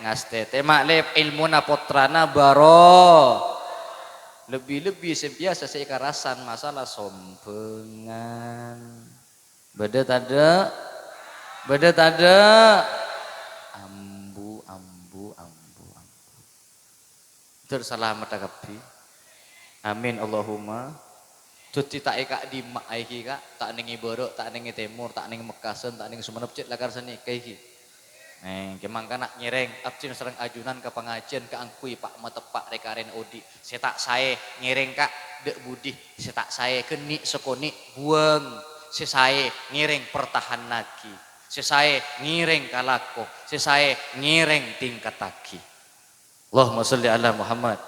ngastè. Tèma' lè èlmona pottrana bâro. Lebbi-lebbi sè biyasa sè èkarasan masalah sombhângan. Bâdâ tadâ'? Bâdâ tadâ'? Ambu, ambu, ambu, ambu. Dur salamet kabbhi. Amin, Allahumma. Dhâddhi ta' è ka'dimma aèghi, Ka'. Ta' neng è bârâ', ta' neng è tèmor, ta' neng è Mekkasân, ta' neng è Sumenep, cè' lakar sanèka èghi. Neng, kè mangkana ngèrèng abdhina sareng ajunan ka pangajiân kaangghuy pa'-mateppa' rè-karèna odi'. Sè ta' saè ngèrèng, Ka', dâ' budi. Sè ta' saè ghâni' sakonè' buwâng. Sè saè ngèrèng pertahannaghi. Sè saè ngèrèng kalako. Sè saè ngèrèng tingkattaghi. Allahumma shalli ala Muhammad.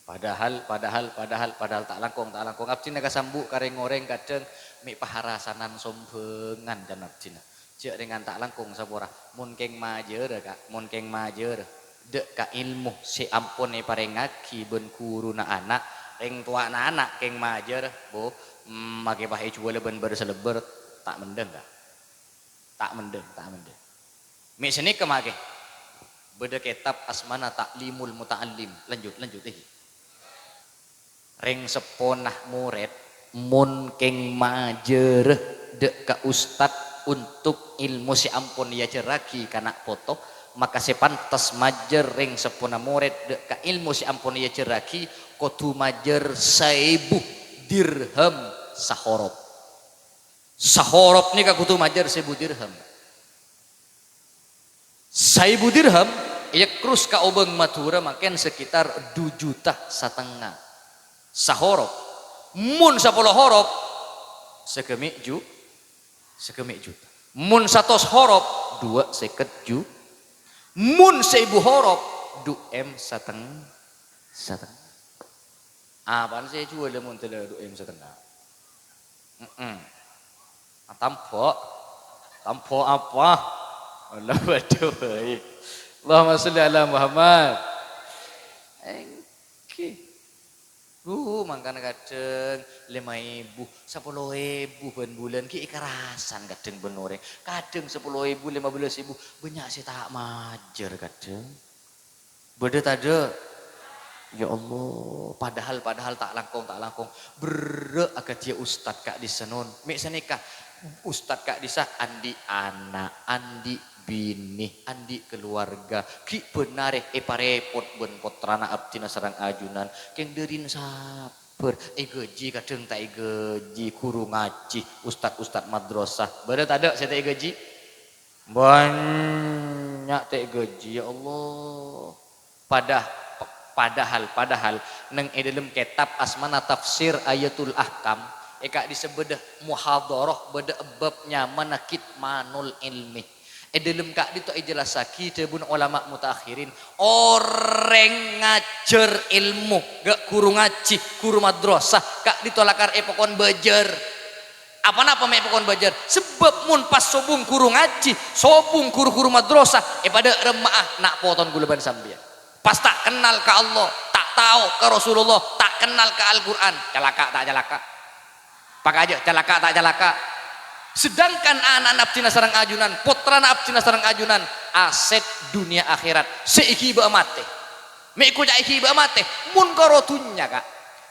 Padahal, padahal, padahal, padahal ta' langkong, ta' langkong. Abdhina kasambu' ka rèng-orèng kadhâng mè' paharasanan sombhângan can abdhina. Jhâ' rèngan ta' langkong sapora. Mon kèng majârâ, Ka', mon kèng majârâ. Dâ' ka ilmu sè ampon èparèngaghi bân ghuruna ana', rèng towana ana' kèng majârâ, bo, mm, makè pas èjhuwâlâ bân bâr-salèbâr, ta' mendhâng, Ka'. Ta' mendhâng, ta' mendhâng. Mè' sanèka makè. Bâdâ kètab asmana Ta'limul Muta'allim. Lanjut, lanjut, èghi. Rèng seppona morèd, mon kèng majârâ dâ' ka ustad untuk ilmu sè ampon èajhârraghi ka na' poto, maka sè pantes majâr rèng seppona morèd dâ' ka ilmu sè ampon èajhârraghi kodhu majâr saèbu dirham sahorop. Sahorop nèka kodhu majâr saèbu dirham. Saèbu dirham, èkrus ka obâng Madhurâ mangkèn sekitar du juta satengnga. Sahorop. Mon sapolo horop, sagâmè' ju-, sagâmè' juta. Mon satos horop, duwâ' sèket ju-, mon saèbu horop, du M sateng-, satengnga. Apana sè èjhuwâlâ mon dâlâ du M satengnga? Heeh. Atambo'. Tambo' apa? Allah, waduh, baik. Allahumma sholli ala Muhammad. Èngghi. Duh, mangkana kadhâng lèma èbu, sapolo èbu bân bulân ghi' èkarasan kadhâng bân orèng. Kadhâng sapolo èbu, lèma bellâs èbu, bânnya' sè ta' majâr kadhâng. Bâdâ tadâ'? Ya Allah, padahal, padahal ta' langkong, ta' langkong. Berrâ' aghâdhiyâ ustad ka'dissa' non. Mè' sanèka, ustad ka'dissa' andi' ana', andi' binè, andi' keluarga. Ghi' bân arè èparèpot bân pottrana abdhina sareng ajunan. Kèng dhârina sabbhâr, èghâji kadhâng ta' èghâji, ghuru ngajhi, ustad-ustad madrasah. Bâdâ tadâ' sè ta' èghâji? Bânnya' ta' èghâji, ya Allah. Padah-, padahal, padahal neng è dâlem kètab asmana Tafsir Ayatul Ahkam, è ka'dissa' bâdâ muhadharah, bâdâ bab nyamana Kitmanul Ilmi. È dâlem ka'dinto èjellassaghi dhâbuna ulama mutaakhirin, orèng ngajhâr èlmo, ghâ' ghuru ngajhi, ghuru madrasah, ka'dinto lakar èpakon bâjâr. Aponapa mè' pakon bâjâr? Sabâb mon pas sobung ghuru ngajhi, sobung ghuru-ghuru madrasah, èpadâ' remma'a na' poton kaulâ bân sampèyan. Pas ta' kennal ka Allah, ta' tao ka Rasulullah, ta' kennal ka Al-Qur'an, calaka' ta' calaka'? Pakajâ', calaka' ta' calaka'? Sedangkan ana'na abdhina sareng ajunan, pottrana abdhina sareng ajunan, asèt dhunnya akhèrat sè èghibâ'â matè. Mè' koca' èghibâ'â matè, mon karo dhunnya, Ka'.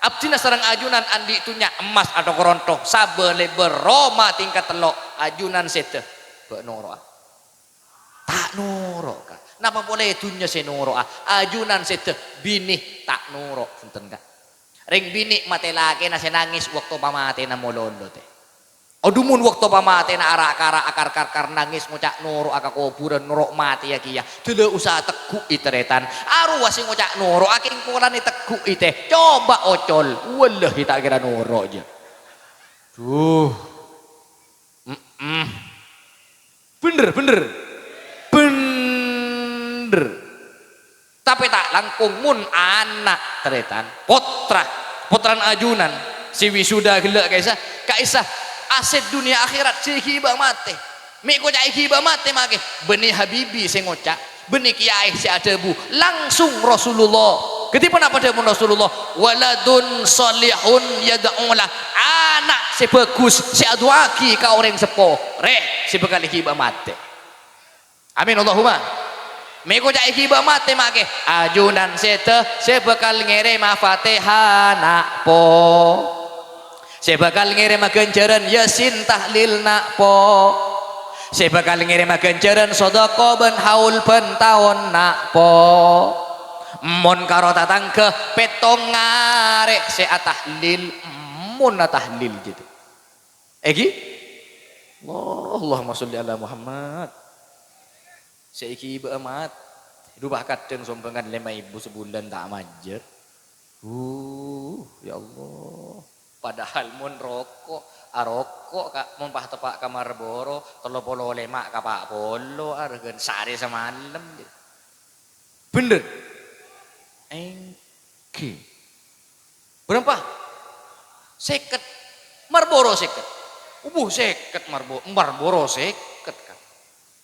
Abdhina sareng ajunan andi' dhunnya emmas atokorontho, sabâ lèbâr, roma tingkat tello', ajunan sèdhâ, bâ' noro'a? Ta' noro', Ka'. Napa polè dhunnya sè noro'a? Ajunan sèdhâ, binè ta' noro', bhunten, Ka'. Rèng binè' matè lakèna sè nangès bâkto pamatèna mololo, tè. Adhu, mon bâkto pamatèna ara'-kara', akar-karkar, nangès, ngoca' noro'a ka kobhurân, noro' matèya kèya. Dâlâ usaha tegghu'i tarètan. Arowa sè ngoca' noro'a kèng polana tegghu'i, tè. Coba ocol. Wallahi ta' kèra noro', jâ. Duh. Mm-mm. Bhender, bhender. Bhender. Tapè ta' Langkong mon ana', tarètan, pottra, pottrana ajunan, sè wisuda ghellâ' ka'issa', ka'issa' asèt dhunnya akhèrat sè èghibâ matè. Mè' koca' èghibâ matè makè, bânnè habibi sè ngoca', bânnè kèyaè sè adhâbu, langsung Rasulullah. Kadhi ponapa dhâbuna Rasulullah? "Waladun shalihun yad'ulah." Ana' sè bhâghus sè adu'aaghi ka orèng seppo, rè, sè bhâkal èghibâ matè. Amin, Allahumma. Mè' koca' èghibâ matè makè, ajunan sèdhâ sè bhâkal ngèrèma Fatihah na' po. Sè bhâkal ngèrèma ghânjhârân Yasin tahlil na' po. Sè bhâkal ngèrèma ghânjhârân sodako bân haul bân taon na' po. Mon karo tatangghâ pètto' arè sè atahlil, mon atahlil gitu. Èghi? Allah, Allahumma sholli ala Muhammad. Sè èghibâ matè. Dhu, pas kadhâng sombhângan lèma èbu sabulân ta' majâr. Uh, ya Allah. Padahal mon roko', aroko', Ka', mon pas teppa' ka Marlboro, tello polo lèma' ka pa' polo arghâna saarè samalem. Bhender? Èngghi. Bârâmpa? Sèket. Marlboro sèket. Obuh, sèket Marlbo-, Marlboro sèket, Ka'.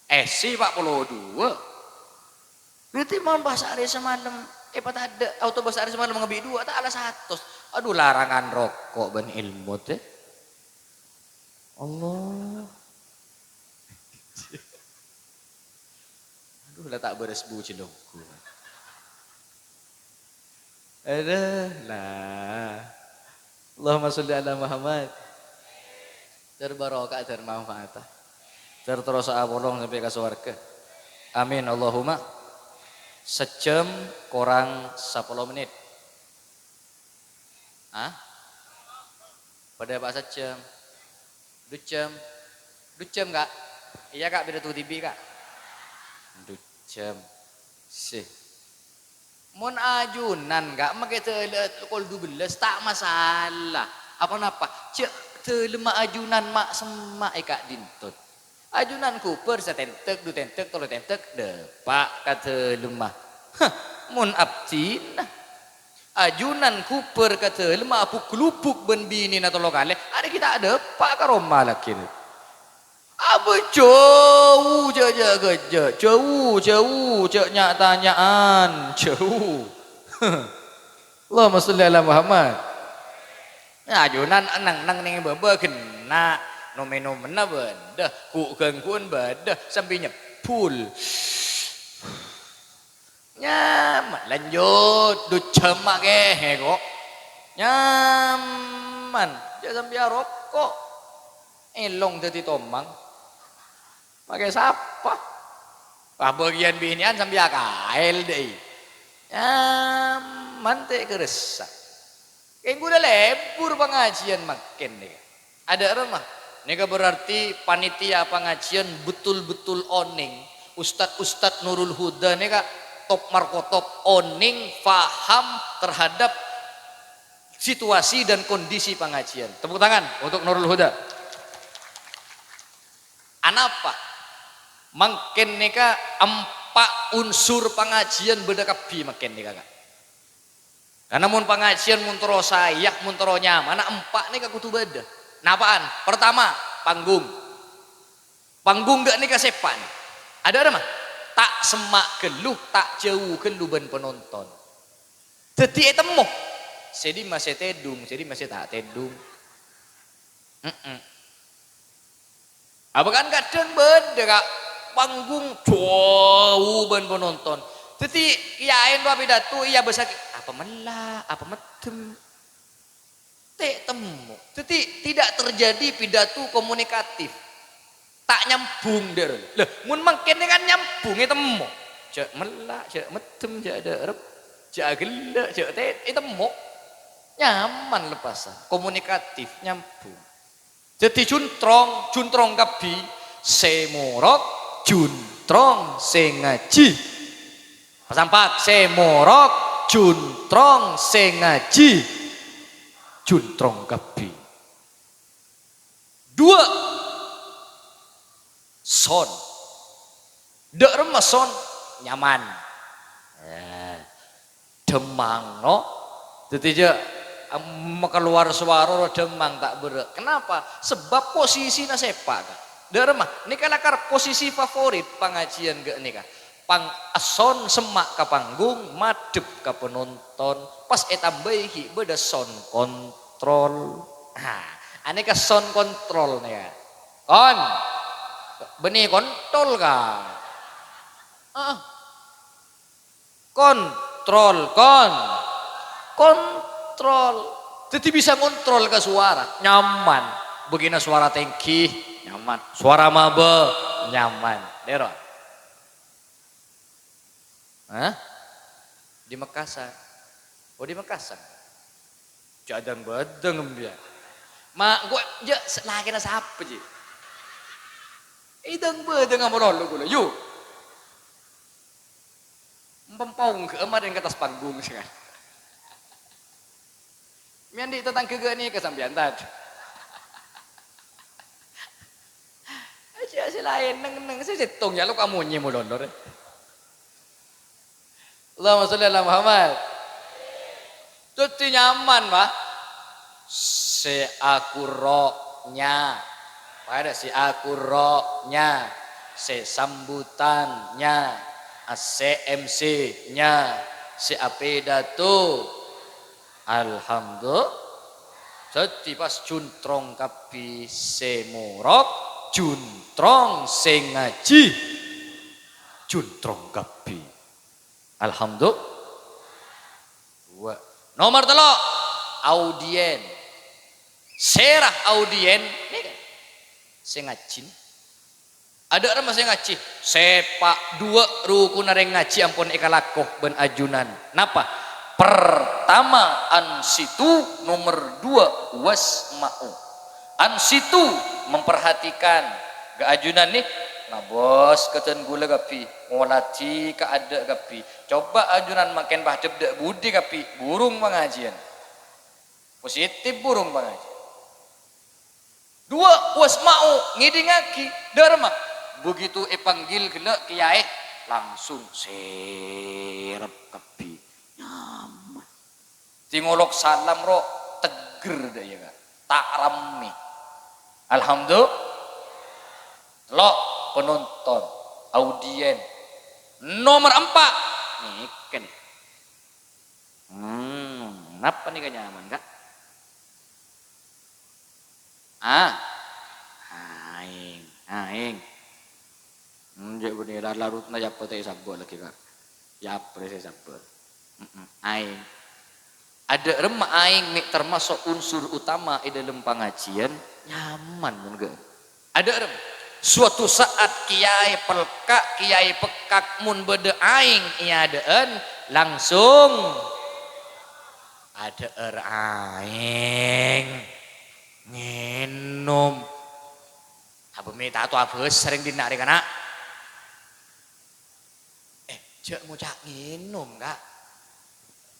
Èssè pa' polo duwâ'. Berarti mon pas saarè samalem, èpatadâ' otobus saarè samalem ngabi' duwâ', ta' la satos. Adhu, larangan roko' bân èlmo, tè. Allah. Adhu, la ta' bârâs bu jhâlonggu. Adhu, la. Allahumma sholli ala Muhammad. Ter barokah, ter manfaat. Ter terros apolong sampè' ka sowarghâ. Amin, Allahumma. Sajjhâm korang sapolo mennit. Hah? Padâ apa sajjhâm? Du jhâm. Du jhâm, Ka'? Iyâ, Ka', bâdâ tu dhibi', Ka'. Du jhâm. Sè. Mon ajunan, Ka', makè dâlâ kol dubellâs, ta' masalah. Apa napa? Jhâ' dâlemma ajunan ma'-, semma' è ka'dinto. Ajunan ghubâr satènthèk, du tènthèk, tello tènthèk, dâpa' ka dâlemma. Hah, mon abdhina. Ajunan ghubâr ka dâlemma abu-ghulubuk bân binèna tello kalè, arè ghi' ta' dâpa' ka roma laghi. Abâ' jhâu, jhâ', jhâ', jhâ', jhâu, jhâu, jhâ' nya'-tanya'an, jhâu. Allahumma sholli ala Muhammad. Ajunan neng-neng neng bâbâ ghenna', nom-ènomanna bâdâ, ghu'-ghângghuwân bâdâ, sambi nyebbhul. Nyaman, lanjut, du jhâm makè, he, ko'. Nyaman, jhâ' sambi aroko'. Èlong dhâddhi tomang. Makè sapa? Pas bâgiyân binè'an sambi akaèl, dâi. Nyaman, tè' karassa. Kèng ghulâ lebur pangajiyân mangkèn nèka. Adâ' remma. Nèka berarti panitia pangajiyân betul-betul onèng. Ustad-ustad Nurul Huda nèka top markotop onèng, faham terhadap situasi dan kondisi pangajiyân. Tepuk tangan untuk Nurul Huda. Anapa? Mangkèn nèka empa' unsur pangajiyân bâdâ kabbhi mangkèn nèka, Ka'. Karna mon pangajiyân mon terro saè, mon terro nyamana, empa' nèka kodhu bâdâ. Napa'an? Pertama, panggung. Panggung ghâ' nèka sèpa'na. Adâ' remma? Ta' semma' ghâllu, ta' jhâu ghâllu bân panonton. Dhâddhi ètemmo. Sè dimma sè tèdung, sè dimma sè ta' tèdung. Mm-mm. Apa kan kadhâng bâdâ, Ka', panggung jhâu bân panonton. Dhâddhi, kèyaèna rowa pidato, iyâ bâsa, apa mella', apa meddhem. Tè' temmo. Dhâddhi, tidak terjadi pidato komunikatif. Ta' nyambung, dâ' rèya. Lah, mon mangkèn kan nyambung, ètemmo. Jhâ' mella', jhâ' meddhem, jhâ' dâ' rep, jhâ' aghellâ', jhâ' tè-, ètemmo. Nyaman lepasan, komunikatif, nyambung. Dhâddhi juntrong, juntrong kabbhi, sè morok, juntrong sè ngajhi. Pasampat, sè morok, juntrong sè ngajhi, juntrong kabbhi. Duwâ', son. Dâ' remma son nyaman. Eh, Demmang, no? Dhâddhi jhâ' am-, makalowar sowara rowa demmang ta' berrâ'. Kenapa? Sebab posisina sèpa', Ka'. Dâ' remma, nèka lakar posisi favorit pangajiyân ghâ' nèka. Pang-, son semma' ka panggung, madhep ka penonton. Pas ètambâi ghi' bâdâ son kontrol. Nah, anèka son kontrol nèka. Kon. Bânnè kontrol, Ka'. Heeh. Kontrol, kon-, kontrol. Dhâddhi bisa ngontrol ka sowara, nyaman. Bâgiyânna sowara tèngghi, nyaman. Sowara mabâ, nyaman. Dâ' rowa. Hah? Di Makassar. Oh, di Makassar. Jhâ' adâng-bâdâng, embiya. Ma, engko' jhâ' s-, lakèna sapa, Ji? Èdâng-bâdâng malolo kaulâ, yu. Empèmpong ghâ' marèn ka attas panggung, sè kan. Mè' andi' tatangghâ ghâ' nèka sampèyan, Tad? Aja sè laèn, neng-enneng sè sèttong, ya, lo' ka monyè malolo, rè. Allahumma sholli ala Muhammad. Dhâddhi nyaman, Pak. Sè akurro' nya. Padâ sè akurro' nya. Sè sambutan nya. Sè M C nya. Sè apidato. Alhamdulillah. Dhâddhi pas juntrong kabbhi sè morok, juntrong sè ngajhi. Juntrong kabbhi. Alhamdulillah. Dua. Nomor tello', audien. Sèra audien, nèka. Sè ngajhi. Adâ' remma sè ngajhi. Sèpa' dua rukunna rèng ngajhi ampon èkalako bân ajunan. Napa? Pertama, ansitu, nomor dua, wasma'u. Ansitu, memperhatikan. Ghâ' ajunan nè, ngabâs ka dân ghulâ kabbhi, ngolatè ka adâ' kabbhi. Coba ajunan mangkèn padâp dâ' budi kabbhi, burung pangajiyân. Positif burung pangajiyân. Dua, wasma'u, ngèdingngaghi, dâ' remma. Begitu èpanggil ghellâ' kèyaè, langsung sèrep kabbhi. Nyaman. Sè ngolok salam ro, tegger dâ' iyâ, Ka'. Ta' rammè. Alhamdulillah. Tello', penonton, audien. Nomor empa', ngèkèn. Hmm, napa nèka nyaman, Ka'? Ah, aèng, aèng. Hmm, jhâ' bânnè la-, larutna yâ pètè sabbhâ laghi, Ka'. Yâ prè sè sabbhâ. Mm-mm, aèng. Adâ' remma aèng mè' termaso' unsur utama è dâlem pangajiyân, nyaman mon ghâ'. Adâ' remma. Suatu saat kèyaè pelka', kèyaè pekkak, mon bâdâ aèng è adâ'ân, langsung adhâ'âr aèng. Ngènom. Abâ mè' ta' to abhâs sareng dinna' rè kana'. Eh, jhâ' ngoca' ngènom, Ka'.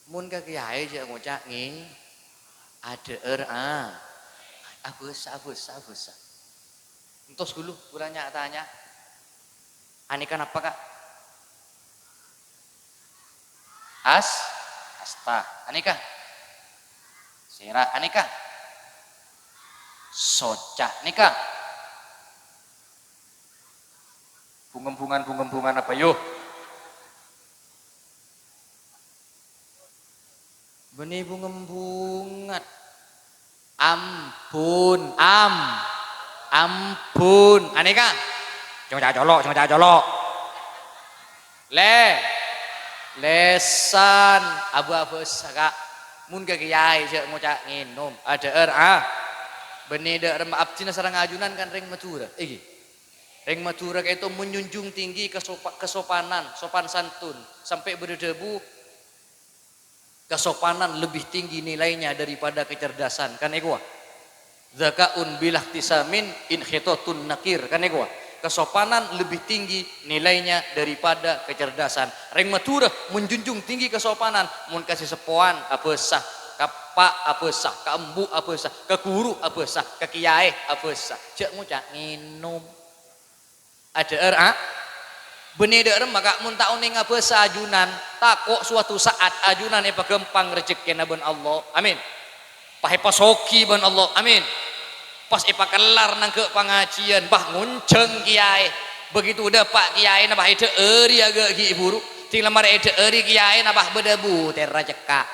Mon ka kèyaè jhâ' ngoca' ngè-, adhâ'âr, a-, abhâsa, abhâsa, abhâsa. Entos ghâllu, kaulâ nya-tanya. Anèka napa, Ka'? As-, asta. Anèka? Sèra. Anèka? Soca. Nèka? Bungem-bungan, bungem-bungan apa, yo? Bânnè bungem-bungan. Ampon, am-, ampon. Anèka? Jhâ' ngoca' colo', jhâ' ngoca' colo'. Lè-, lèsan, abhâ-abhâsa, Ka'. Mon ka kèyaè jhâ' ngoca' ngènom. Adhâ'âr, a. Bânnè dâ' remma abdhina sareng ajunan kan rèng Madhurâ. Èngghi. Rèng Madhurâ ka'dinto menjunjung tinggi kasopa-, kasopanan, sopan santun. Sampè' bâdâ dhâbu, "Kasopanan lebih tinggi nilainya daripada kecerdasan." Kan èkowa? "Dzaka'un bilahtisamin inhitatun nakir." Kan èkowa? "Kasopanan lebih tinggi nilainya daripada kecerdasan." Rèng Madhurâ menjunjung tinggi kasopanan. Mon ka sè seppowan abhâsa, ka eppa' abhâsa, ka embu' abhâsa, ka ghuru abhâsa, ka kèyaè abhâsa. Jhâ' ngoca' ngènom. Adhâ'âr, a? Bânnè dâ' remma, Ka', mon ta' onèng abhâsa ajunan, tako' suatu saat ajunan èpaghâmpang rejekkèna bân Allah. Amin. Pas èpasoghi bân Allah. Amin. Pas èpakellar nangghâ' pangajiyân, pas ngonjhâng kèyaè. Begitu dâpa' kèyaèna, pas èdhâ'âri aghâ' ghi' buru. Sèng la marè èdhâ'âri kèyaèna, pas bâdâ butèrra cekka'.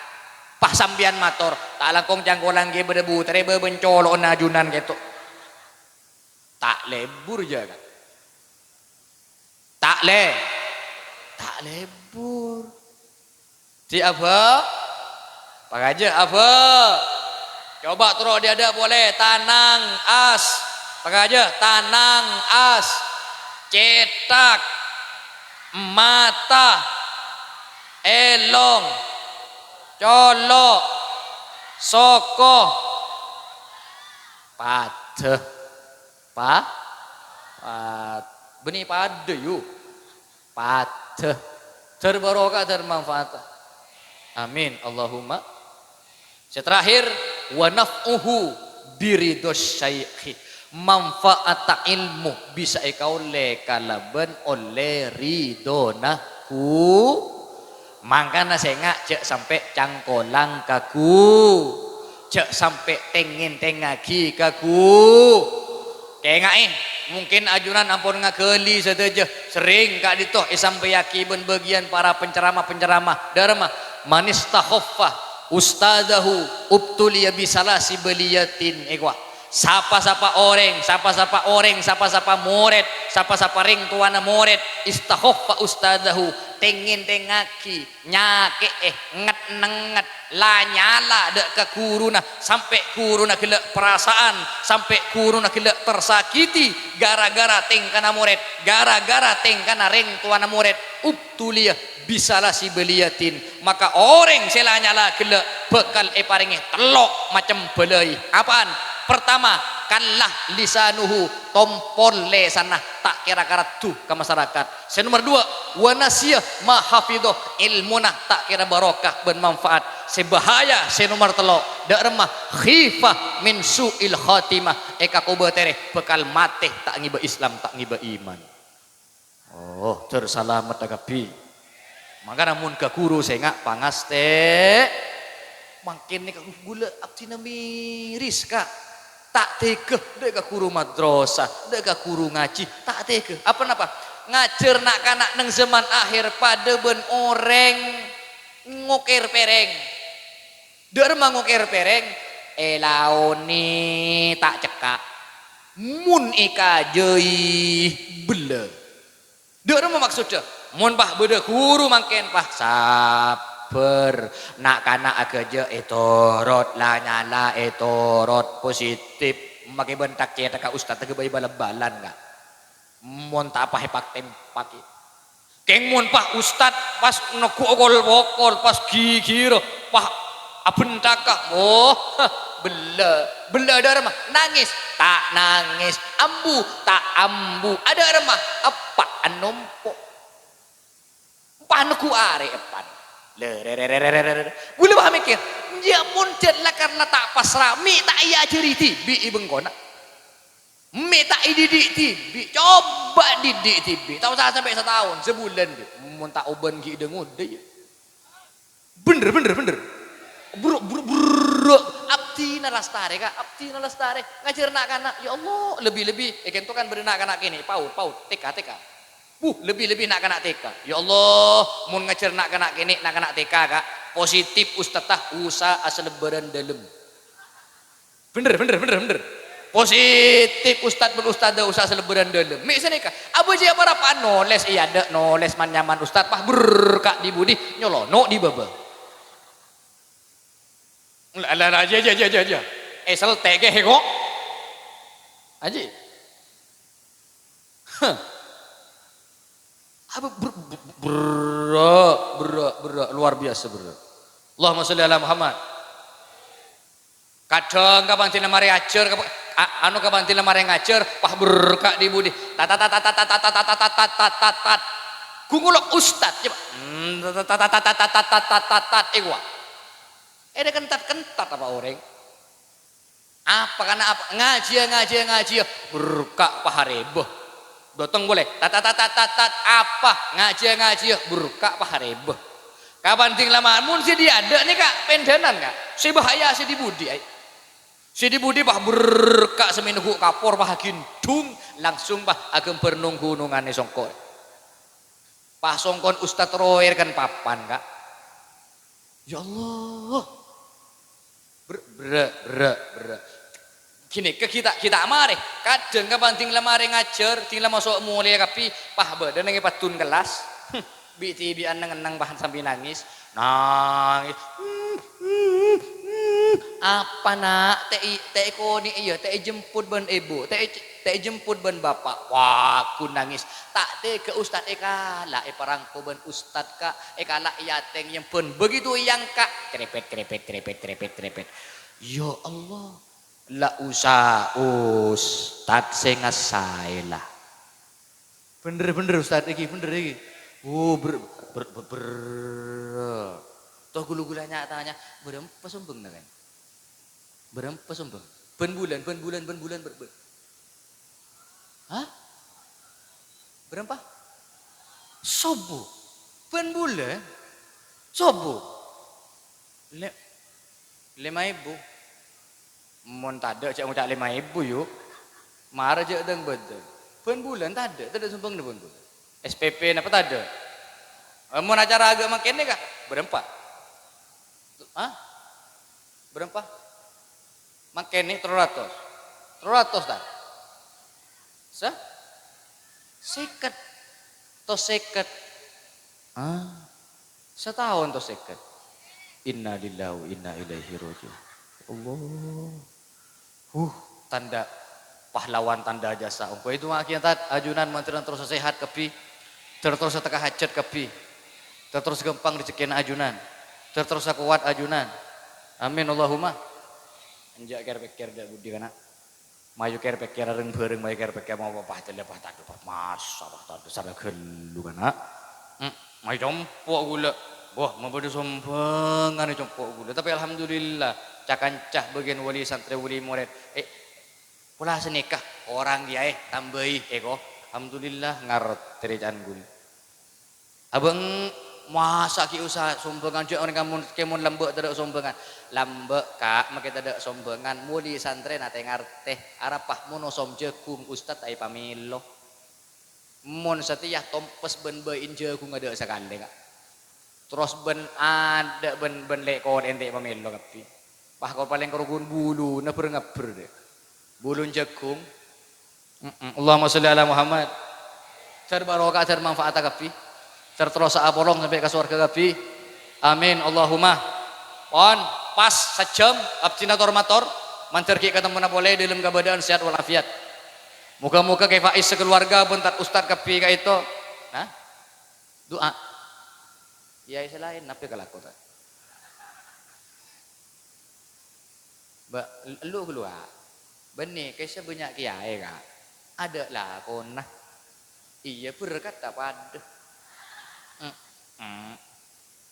Pas sampèyan mator, "Ta' langkong cangkolang ghi' bâdâ butèrra è bâbâna colo'na ajunan kèto." Ta' lebur, jâ, Ka'. Ta' le-, ta' lebur. Di abâ'. Pakajâ, abâ'. Coba terro di adâ' polè. Tanang, as. Pakajâ, tanang, as. Cèthak. Mata. Èlong. Colo'. Soko. Padâ. Pa-, pad-, bânnè padâ, yu. Padâ. Dâr barokah, dâr manfaat. Amin. Allahumma. Sè terakhir, "Wa naf'uhu biridhos syaikhi." Manfaat ilmu bisa èkaollè kalabân ollè ridhona ghu-, Mangkana sènga' jhâ' sampè' cangkolang ka ghu-, jhâ' sampè' tèng-ngèntèngngaghi ka ghu-. Kèngaè, mungkin ajunan ampon ngaghâli sadhâjâ, serrèng ka'dinto èsampèyaghi bân bâgiyân para penceramah-penceramah. Dâ' remma, "Manistakhoffa ustadzahu ubtuliya bisalasi baliyatin." Èkowa. Sapa-sapa orèng, sapa-sapa orèng, sapa-sapa morèd, sapa-sapa rèng towana morèd, istakhoffa ustadzahu, tèng-ngèntèngngaghi, nyakè'è, ngèt-nèngngèt, la-nyala dâ' ka ghuruna, sampè' ghuruna ghellâ' parasaan, sampè' ghuruna ghellâ' tersakiti, gara-gara tèngkana morèd, gara-gara tèngkana rèng towana morèd, ubtuliya bisalasi baliyatin, maka orèng sè la-nyala ghellâ' bhâkal èparèngè tello' macem bâlâi. Apaan? Pertama, kallah lisanuhu, tompol lèsanna, ta' kèra karaddhu ka masarakat. Sè nomer duwâ', wa nasiya ma hafidho, èlmona ta' kèra barokah bân manfaat. Sè bahaya sè nomer tello', dâ' remma, khifa min su'il khatimah, èkakobâtèrè bhâkal matè ta' ngèbâ Islam, ta' ngèbâ iman. Oh, dâr salamet kabbhi. Mangkana mon ka ghuru sènga' pangastè. Mangkèn nèka ghulâ abdhina miris, Ka'. Ta' tèghâ dâ' ka ghuru madrasah, dâ' ka ghuru ngajhi, ta' tèghâ. Apa napa? Ngajhâr na'-kana' neng zaman akhir padâ bân orèng ngokèr pèrèng. Dâ' remma ngokèr pèrèng, èlaonè ta' cekka'. Mon èkajâi bellâ. Dâ' remma maksoddhâ? Mon pas bâdâ ghuru mangkèn, pas sabbhâr. Na'-kana' aghâjâ ètorot, la-nyala ètorot, positif. Makè bân tak-cèthakka ustad ghâbây bal-bâlân, Ka'. Mon ta' pas èpak-tèmpakè. Kèng mon pas ustad, pas neggu' okol-pokol, pas ghighirâ, pas abhentaka, oh, bellâ. Bellâ dâ' remma, nangès, ta' nangès, ambu, ta' ambu. Adâ' remma, eppa'an nompo'. Pas neggu' arè eppa'an. Lè, rè, rè, rè. Ghulâ pas mèkkèr, "Iyâ, mon jhât la karna ta' pasra, mè' ta' èajhâri dhibi' è bengkona. Mè' ta' èdidik dhibi', coba didik dhibi'. Ta' osa sampè' sataon, sabulân, ghi. Mon ta' obân ghi' dâ-ngodâ, iyâ." Bhender, bhender, bhender. Buru, buru, buru. Abdhina lastarè, Ka'. Abdhina lastarè. Ngajhâr na'-kana'. Ya Allah, lebbi-lebbi. È kento kan bâdâ na'-kana' kènè', paud, paud. T K, T K. Buh, lebbi-lebbi na'-kana' T K. Ya Allah, mon ngajhâr na'-kana' kènè', na'-kana' T K, Ka'. Positif ustadta, osa asalebbhârân dâlem. Bhender, bhender, bhender, bhender. Positif ustad bân ustadzah osa asalebbhârân dâlem. Mè' sanèka, abâjâ parappa'an nolès, iyâ, dâ' nolès man-nyaman ustad, pas berka' di budi, nyolono' di bâbâ. La, la, la, jâ, jâ, jâ, jâ, jâ. Èseltè' kè, kok. Aji. Hah. Apa ber-, ber-, berra', berra', berra', luar biasa berra'. Allahumma sholli ala Muhammad. Kadhâng kabântina marè ajhâr, kab-, a-, anu, kabântina marè ngajhâr, pas berka' di budi. Tat, tat, tat. Ghun ngolok ustad, coba. Hmm, tat, tat, tat. Èkowa. Èdâ kentat-kentat apa orèng? Apa kana apa? Ngajhiyâ, ngajhiyâ, ngajhiyâ. Berka' paharèbâ. Dâteng polè, tat, tat, tat, tat, tat, tat, apa? Ngajhi-ngajhi, berka' pa arèbâ. Kabhânding lama, mon sè dhi-, adâ' nèka pendhânan, Ka'. Sè bahaya sè dhi-budhi, ai. Sè dhi-budhi, pa berka' sè mèngghu kapor, pa ghindhung, langsung, pa aghâmbhâr nong-ghunongan è songko'. Pa songkon ustad rower kan papan, Ka'. Ya Allah. Ber-, berrâ', berrâ', berrâ'. Ghânèka ghi' ta', ghi' ta' marè. Kadhâng kabhânding la marè ngajhâr, dhing la maso' molè kabbhi, pa bâdâ neng è paddun kellas. Bi'-dhibi'ân neng-enneng, pa sambi nangès. Nangès. "Apa, Na'? Ta' è-, ta' èkonè'è, yâ? Ta' èjemput bân èbhu? Ta' è-, ta' èjemput bân bapa'?" Wah, ghun nangès. Ta' tegghâ ustad èkala' èparangko bân ustad, Ka'. Èkala' è atèng, yâ bân begitu èangka'. Trepet, trepet, trepet, trepet, trepet. Ya Allah. La usa ustad sè ngassaè, la. Bhender, bhender, ustad, èghi bhender, èghi. Oh, ber-, ber-, ber-, ber-, toh ghulâ-ghulâ nya-tanya, "Bârâmpa sombhângnga, Kang? Bârâmpa sombhâng? Bân bulân, bân bulân, bân bulân, bâr-, bâr-." Hah? Bârâmpa? Sobu. Bân bulân? Sobu. Le-, lèma èbu. Mon tadâ', jhâ' ngoca' lèma èbu, yu. Mara jhâ' dâng-bâdâng. Bân bulân tadâ', tadâ' sombhângnga bân bulân. S P P napa tadâ'? Eh, mon acara aghâ' mangkèn nèka, bârâmpa? Hah? Bârâmpa? Mangkèn nè tello ratos. Tello ratos, ta? Sa? Sèket. Tos sèket. Ah. Sataon tos sèket. Innalillahi wa inna ilaihi raji'un. Allah. Huh, tandhâ pahlawan, tandhâ jasa. Engko' èdunga'aghi, Tad, ajunan mandhâr terros sehat kabbhi. Terros tekka hajat kabbhi. Terros ghâmpang rejekkèna ajunan. Terros kowat ajunan. Amin, Allahumma. Enjâ' kèr-pèkkèr dâ' budi, kana'. Mayu kèr-pèkkèr reng-bhâreng, mayu kèr-pèkkèr mau apa, tella, apa, tadâ', apa, masa, apa, tadâ', sara ghâllu, kana'. Hmm, mayu compo' ghulâ. Wah, mabâdâ sombhângan compo' ghulâ. Tapè alhamdulillah, ca-kanca bâgiyân wali santrè, wali morèd. Eh, pola sanèka, korang kèyaè, tambâi, èko. Alhamdulillah, ngartè rècan ghulâ. Abâ' masa ghi' usaha sombhângan, jhâ' orèng kamon-, kèmon lambâ' tadâ' sombhângan. Lambâ', Ka', makè tadâ' sombhângan, molè santrèna tè-ngartè. Arapa mon osom jhâghung, ustad ta' èpamèlo. Mon satèya tompes bân bâi'in jhâghung adâ' sakalè, Ka'. Terros bân adâ' bân, bân lè' korèn ta' èpamèlo kabbhi. Wah, kor palèng kor ghun buluna bher-ngabbher, dâ'. Bulun jhâghung. Mm-mm. Allahumma sholli ala Muhammad. Dhâr barokah, dhâr manfaata kabbhi. Dhâr terrosa apolong sampè' ka sowarga kabbhi. Amin. Allahumma. Pon, pas sajjhâm abdhina tor-mator. Mandhâr ghi' katemmona polè dâlem kabâdâ'ân sehat walafiat. Moga-moga Kè Faiz sakaluwarga bân Tad Ustad kabbhi ka'dinto. Nah. Du'a. Kèyaè sè laèn, napè kalako, Tad? Ba-, ellu' ghâllu, Ka'. Bânnè, kèsè bânnya' kèyaè, Ka'. Adâ' lakona. Iyâ, berkat ta' padâ. Mm, mm.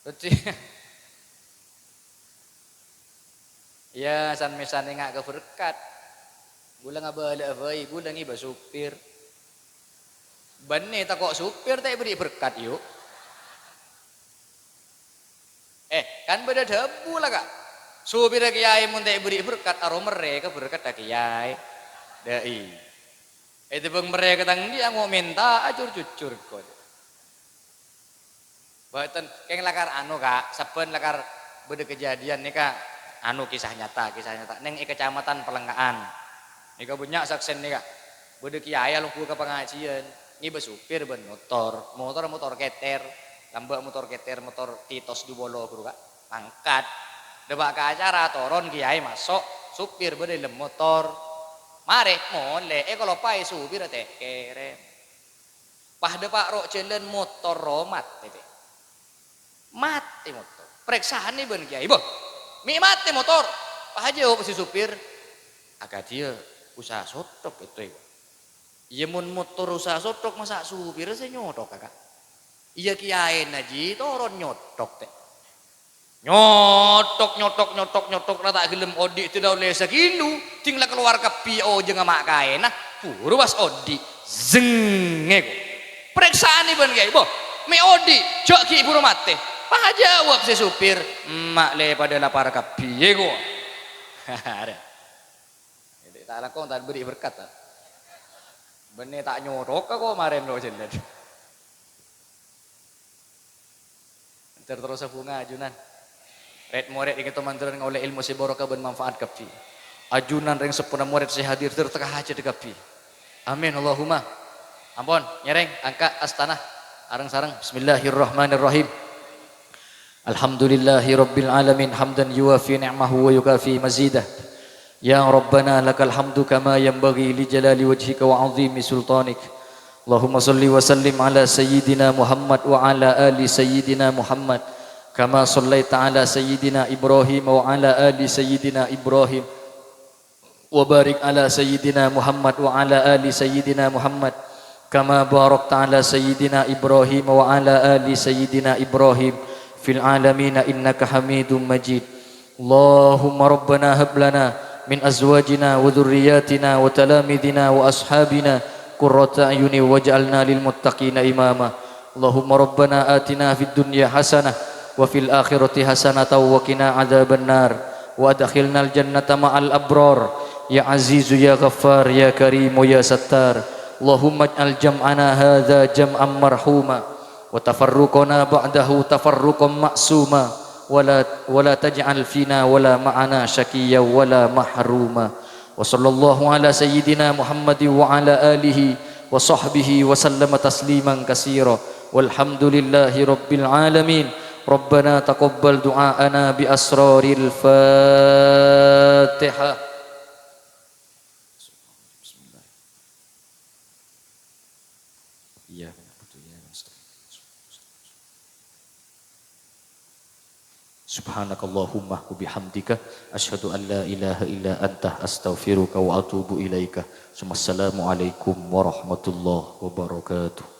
Dhâddhi, iyâ, san-mèsan enga' ka berkat. Ghulâ ngabâlâ'â bhâi, ghulâ ngibâ supir. Bânnè tako' supir ta' èberri' berkat, yu. Eh, kan bâdâ dhâbu la, Ka'. Supirra kèyaè mon ta' èberri' berkat, aro merrè ka berkatta kèyaè. Dâ'i. Ètèbâng merrè ka tang dhi', ango' mènta, ajur-jujur, ko. Bâten, kèng lakar anu, Ka', sabbhân lakar bâdâ kejadian nèka, anu, kisah nyata, kisah nyata. Neng è Kecamatan Pelengahan. Nèka bânnya' saksèna nèka. Bâdâ kèyaè alongghu ka pangajiân, ngibâ supir bân motor. Motor, motor keter. Lambâ' motor keter, motor Titos dhu polo, ghuru, Ka'. Mangkat. Dâpa' ka acara, toron kèyaè maso', supir bâdâ è dâlem motor. Marè, molè, èkalopaè supirra ta' èkèrèm. Pas dâpa' ro' jhâlân motor ro matè, tè. Matè motor. Parèksanè bân kèyaè, "Bâh, mè' matè motor?" Pas ajâwâb sè supir, "Akadhiyâ usaha sothok èto, èwa." Iyâ, mon motor usaha sothok, masa' supirra sè nyothok, Ka'? Iyâ, kèyaèna jiyâ toron nyothok, tè. Nyothok, nyothok, nyothok, nyothok, ra ta' ghellem odi', dâ' la ollè sakilo, ding la kalowar kabbhi ojhângnga ma' kaèna, buru pas odi'. Zeng, èko. Parèksaanè bân kèyaè, bo, mè' odi', jhâ' ghi' buru matè. Pas ajâwâb sè supir, "Emma' lè padâ lapar kabbhi," èko. Arè. Edi' ta' langkong ta' bâri' berkat, ta'. Bânnè ta' nyotoka ko' marèn lo' jellât. Ter-terrosa bhunga, ajunan. Rèd-morèd è ka'dinto mandhâr ngaollè èlmo sè barokah bân manfaat kabbhi. Ajunan rèng seppona morèd sè hadir ter teka hajat kabbhi. Amin, Allahumma. Ampon, nyèrèng, angka' astana. Areng-sareng. Bismillahirrahmanirrahim. Alhamdulillahirabbil alamin, hamdan yuwafi ni'mahu wa yukafi mazidah. Ya Rabbana, lakal hamdu kama yanbaghi li jalali wajhika wa 'azimi sultanik. Allahumma shalli wa sallim ala Sayyidina Muhammad wa ala ali Sayyidina Muhammad, kama shallaita ala Sayyidina Ibrahim wa ala ali Sayyidina Ibrahim, wa barik ala Sayyidina Muhammad wa ala ali Sayyidina Muhammad, kama barakta ala Sayyidina Ibrahim wa ala ali Sayyidina Ibrahim fil alamina innaka Hamidum Majid. Allahumma rabbana hab lana min azwajina wa dzurriyyatina wa talamidina wa ashabina qurrata a'yuni waj'alna lil muttaqina imama. Allahumma rabbana atina fid dunya hasanah wa fil akhirati hasanatan wa qina adzabannar. Wa adkhilnal jannata ma'al abrar. Ya Azizu ya Ghaffar ya Karimu ya Sattar. Allahumma ij'al jam'ana hadza jam'an marhuma. Wa tafarruqana ba'dahu tafarruqan ma'suma, wa la, wa la taj'al fina wa la ma'ana syaqiyyan wa la mahruma. Wa sallallahu ala sayyidina Muhammadin wa ala alihi wa sahbihi wa sallama tasliman katsira. Walhamdulillahi rabbil alamin. Rabbana taqabbal du'aana bi asraril Fatihah. Bismillah. Iya, betul, iya, Ustaz. Subhanakallahumma wa bihamdika, asyhadu an la ilaha illa anta, astaghfiruka wa atubu ilaika. Assalamualaikum warahmatullahi wabarakatuh.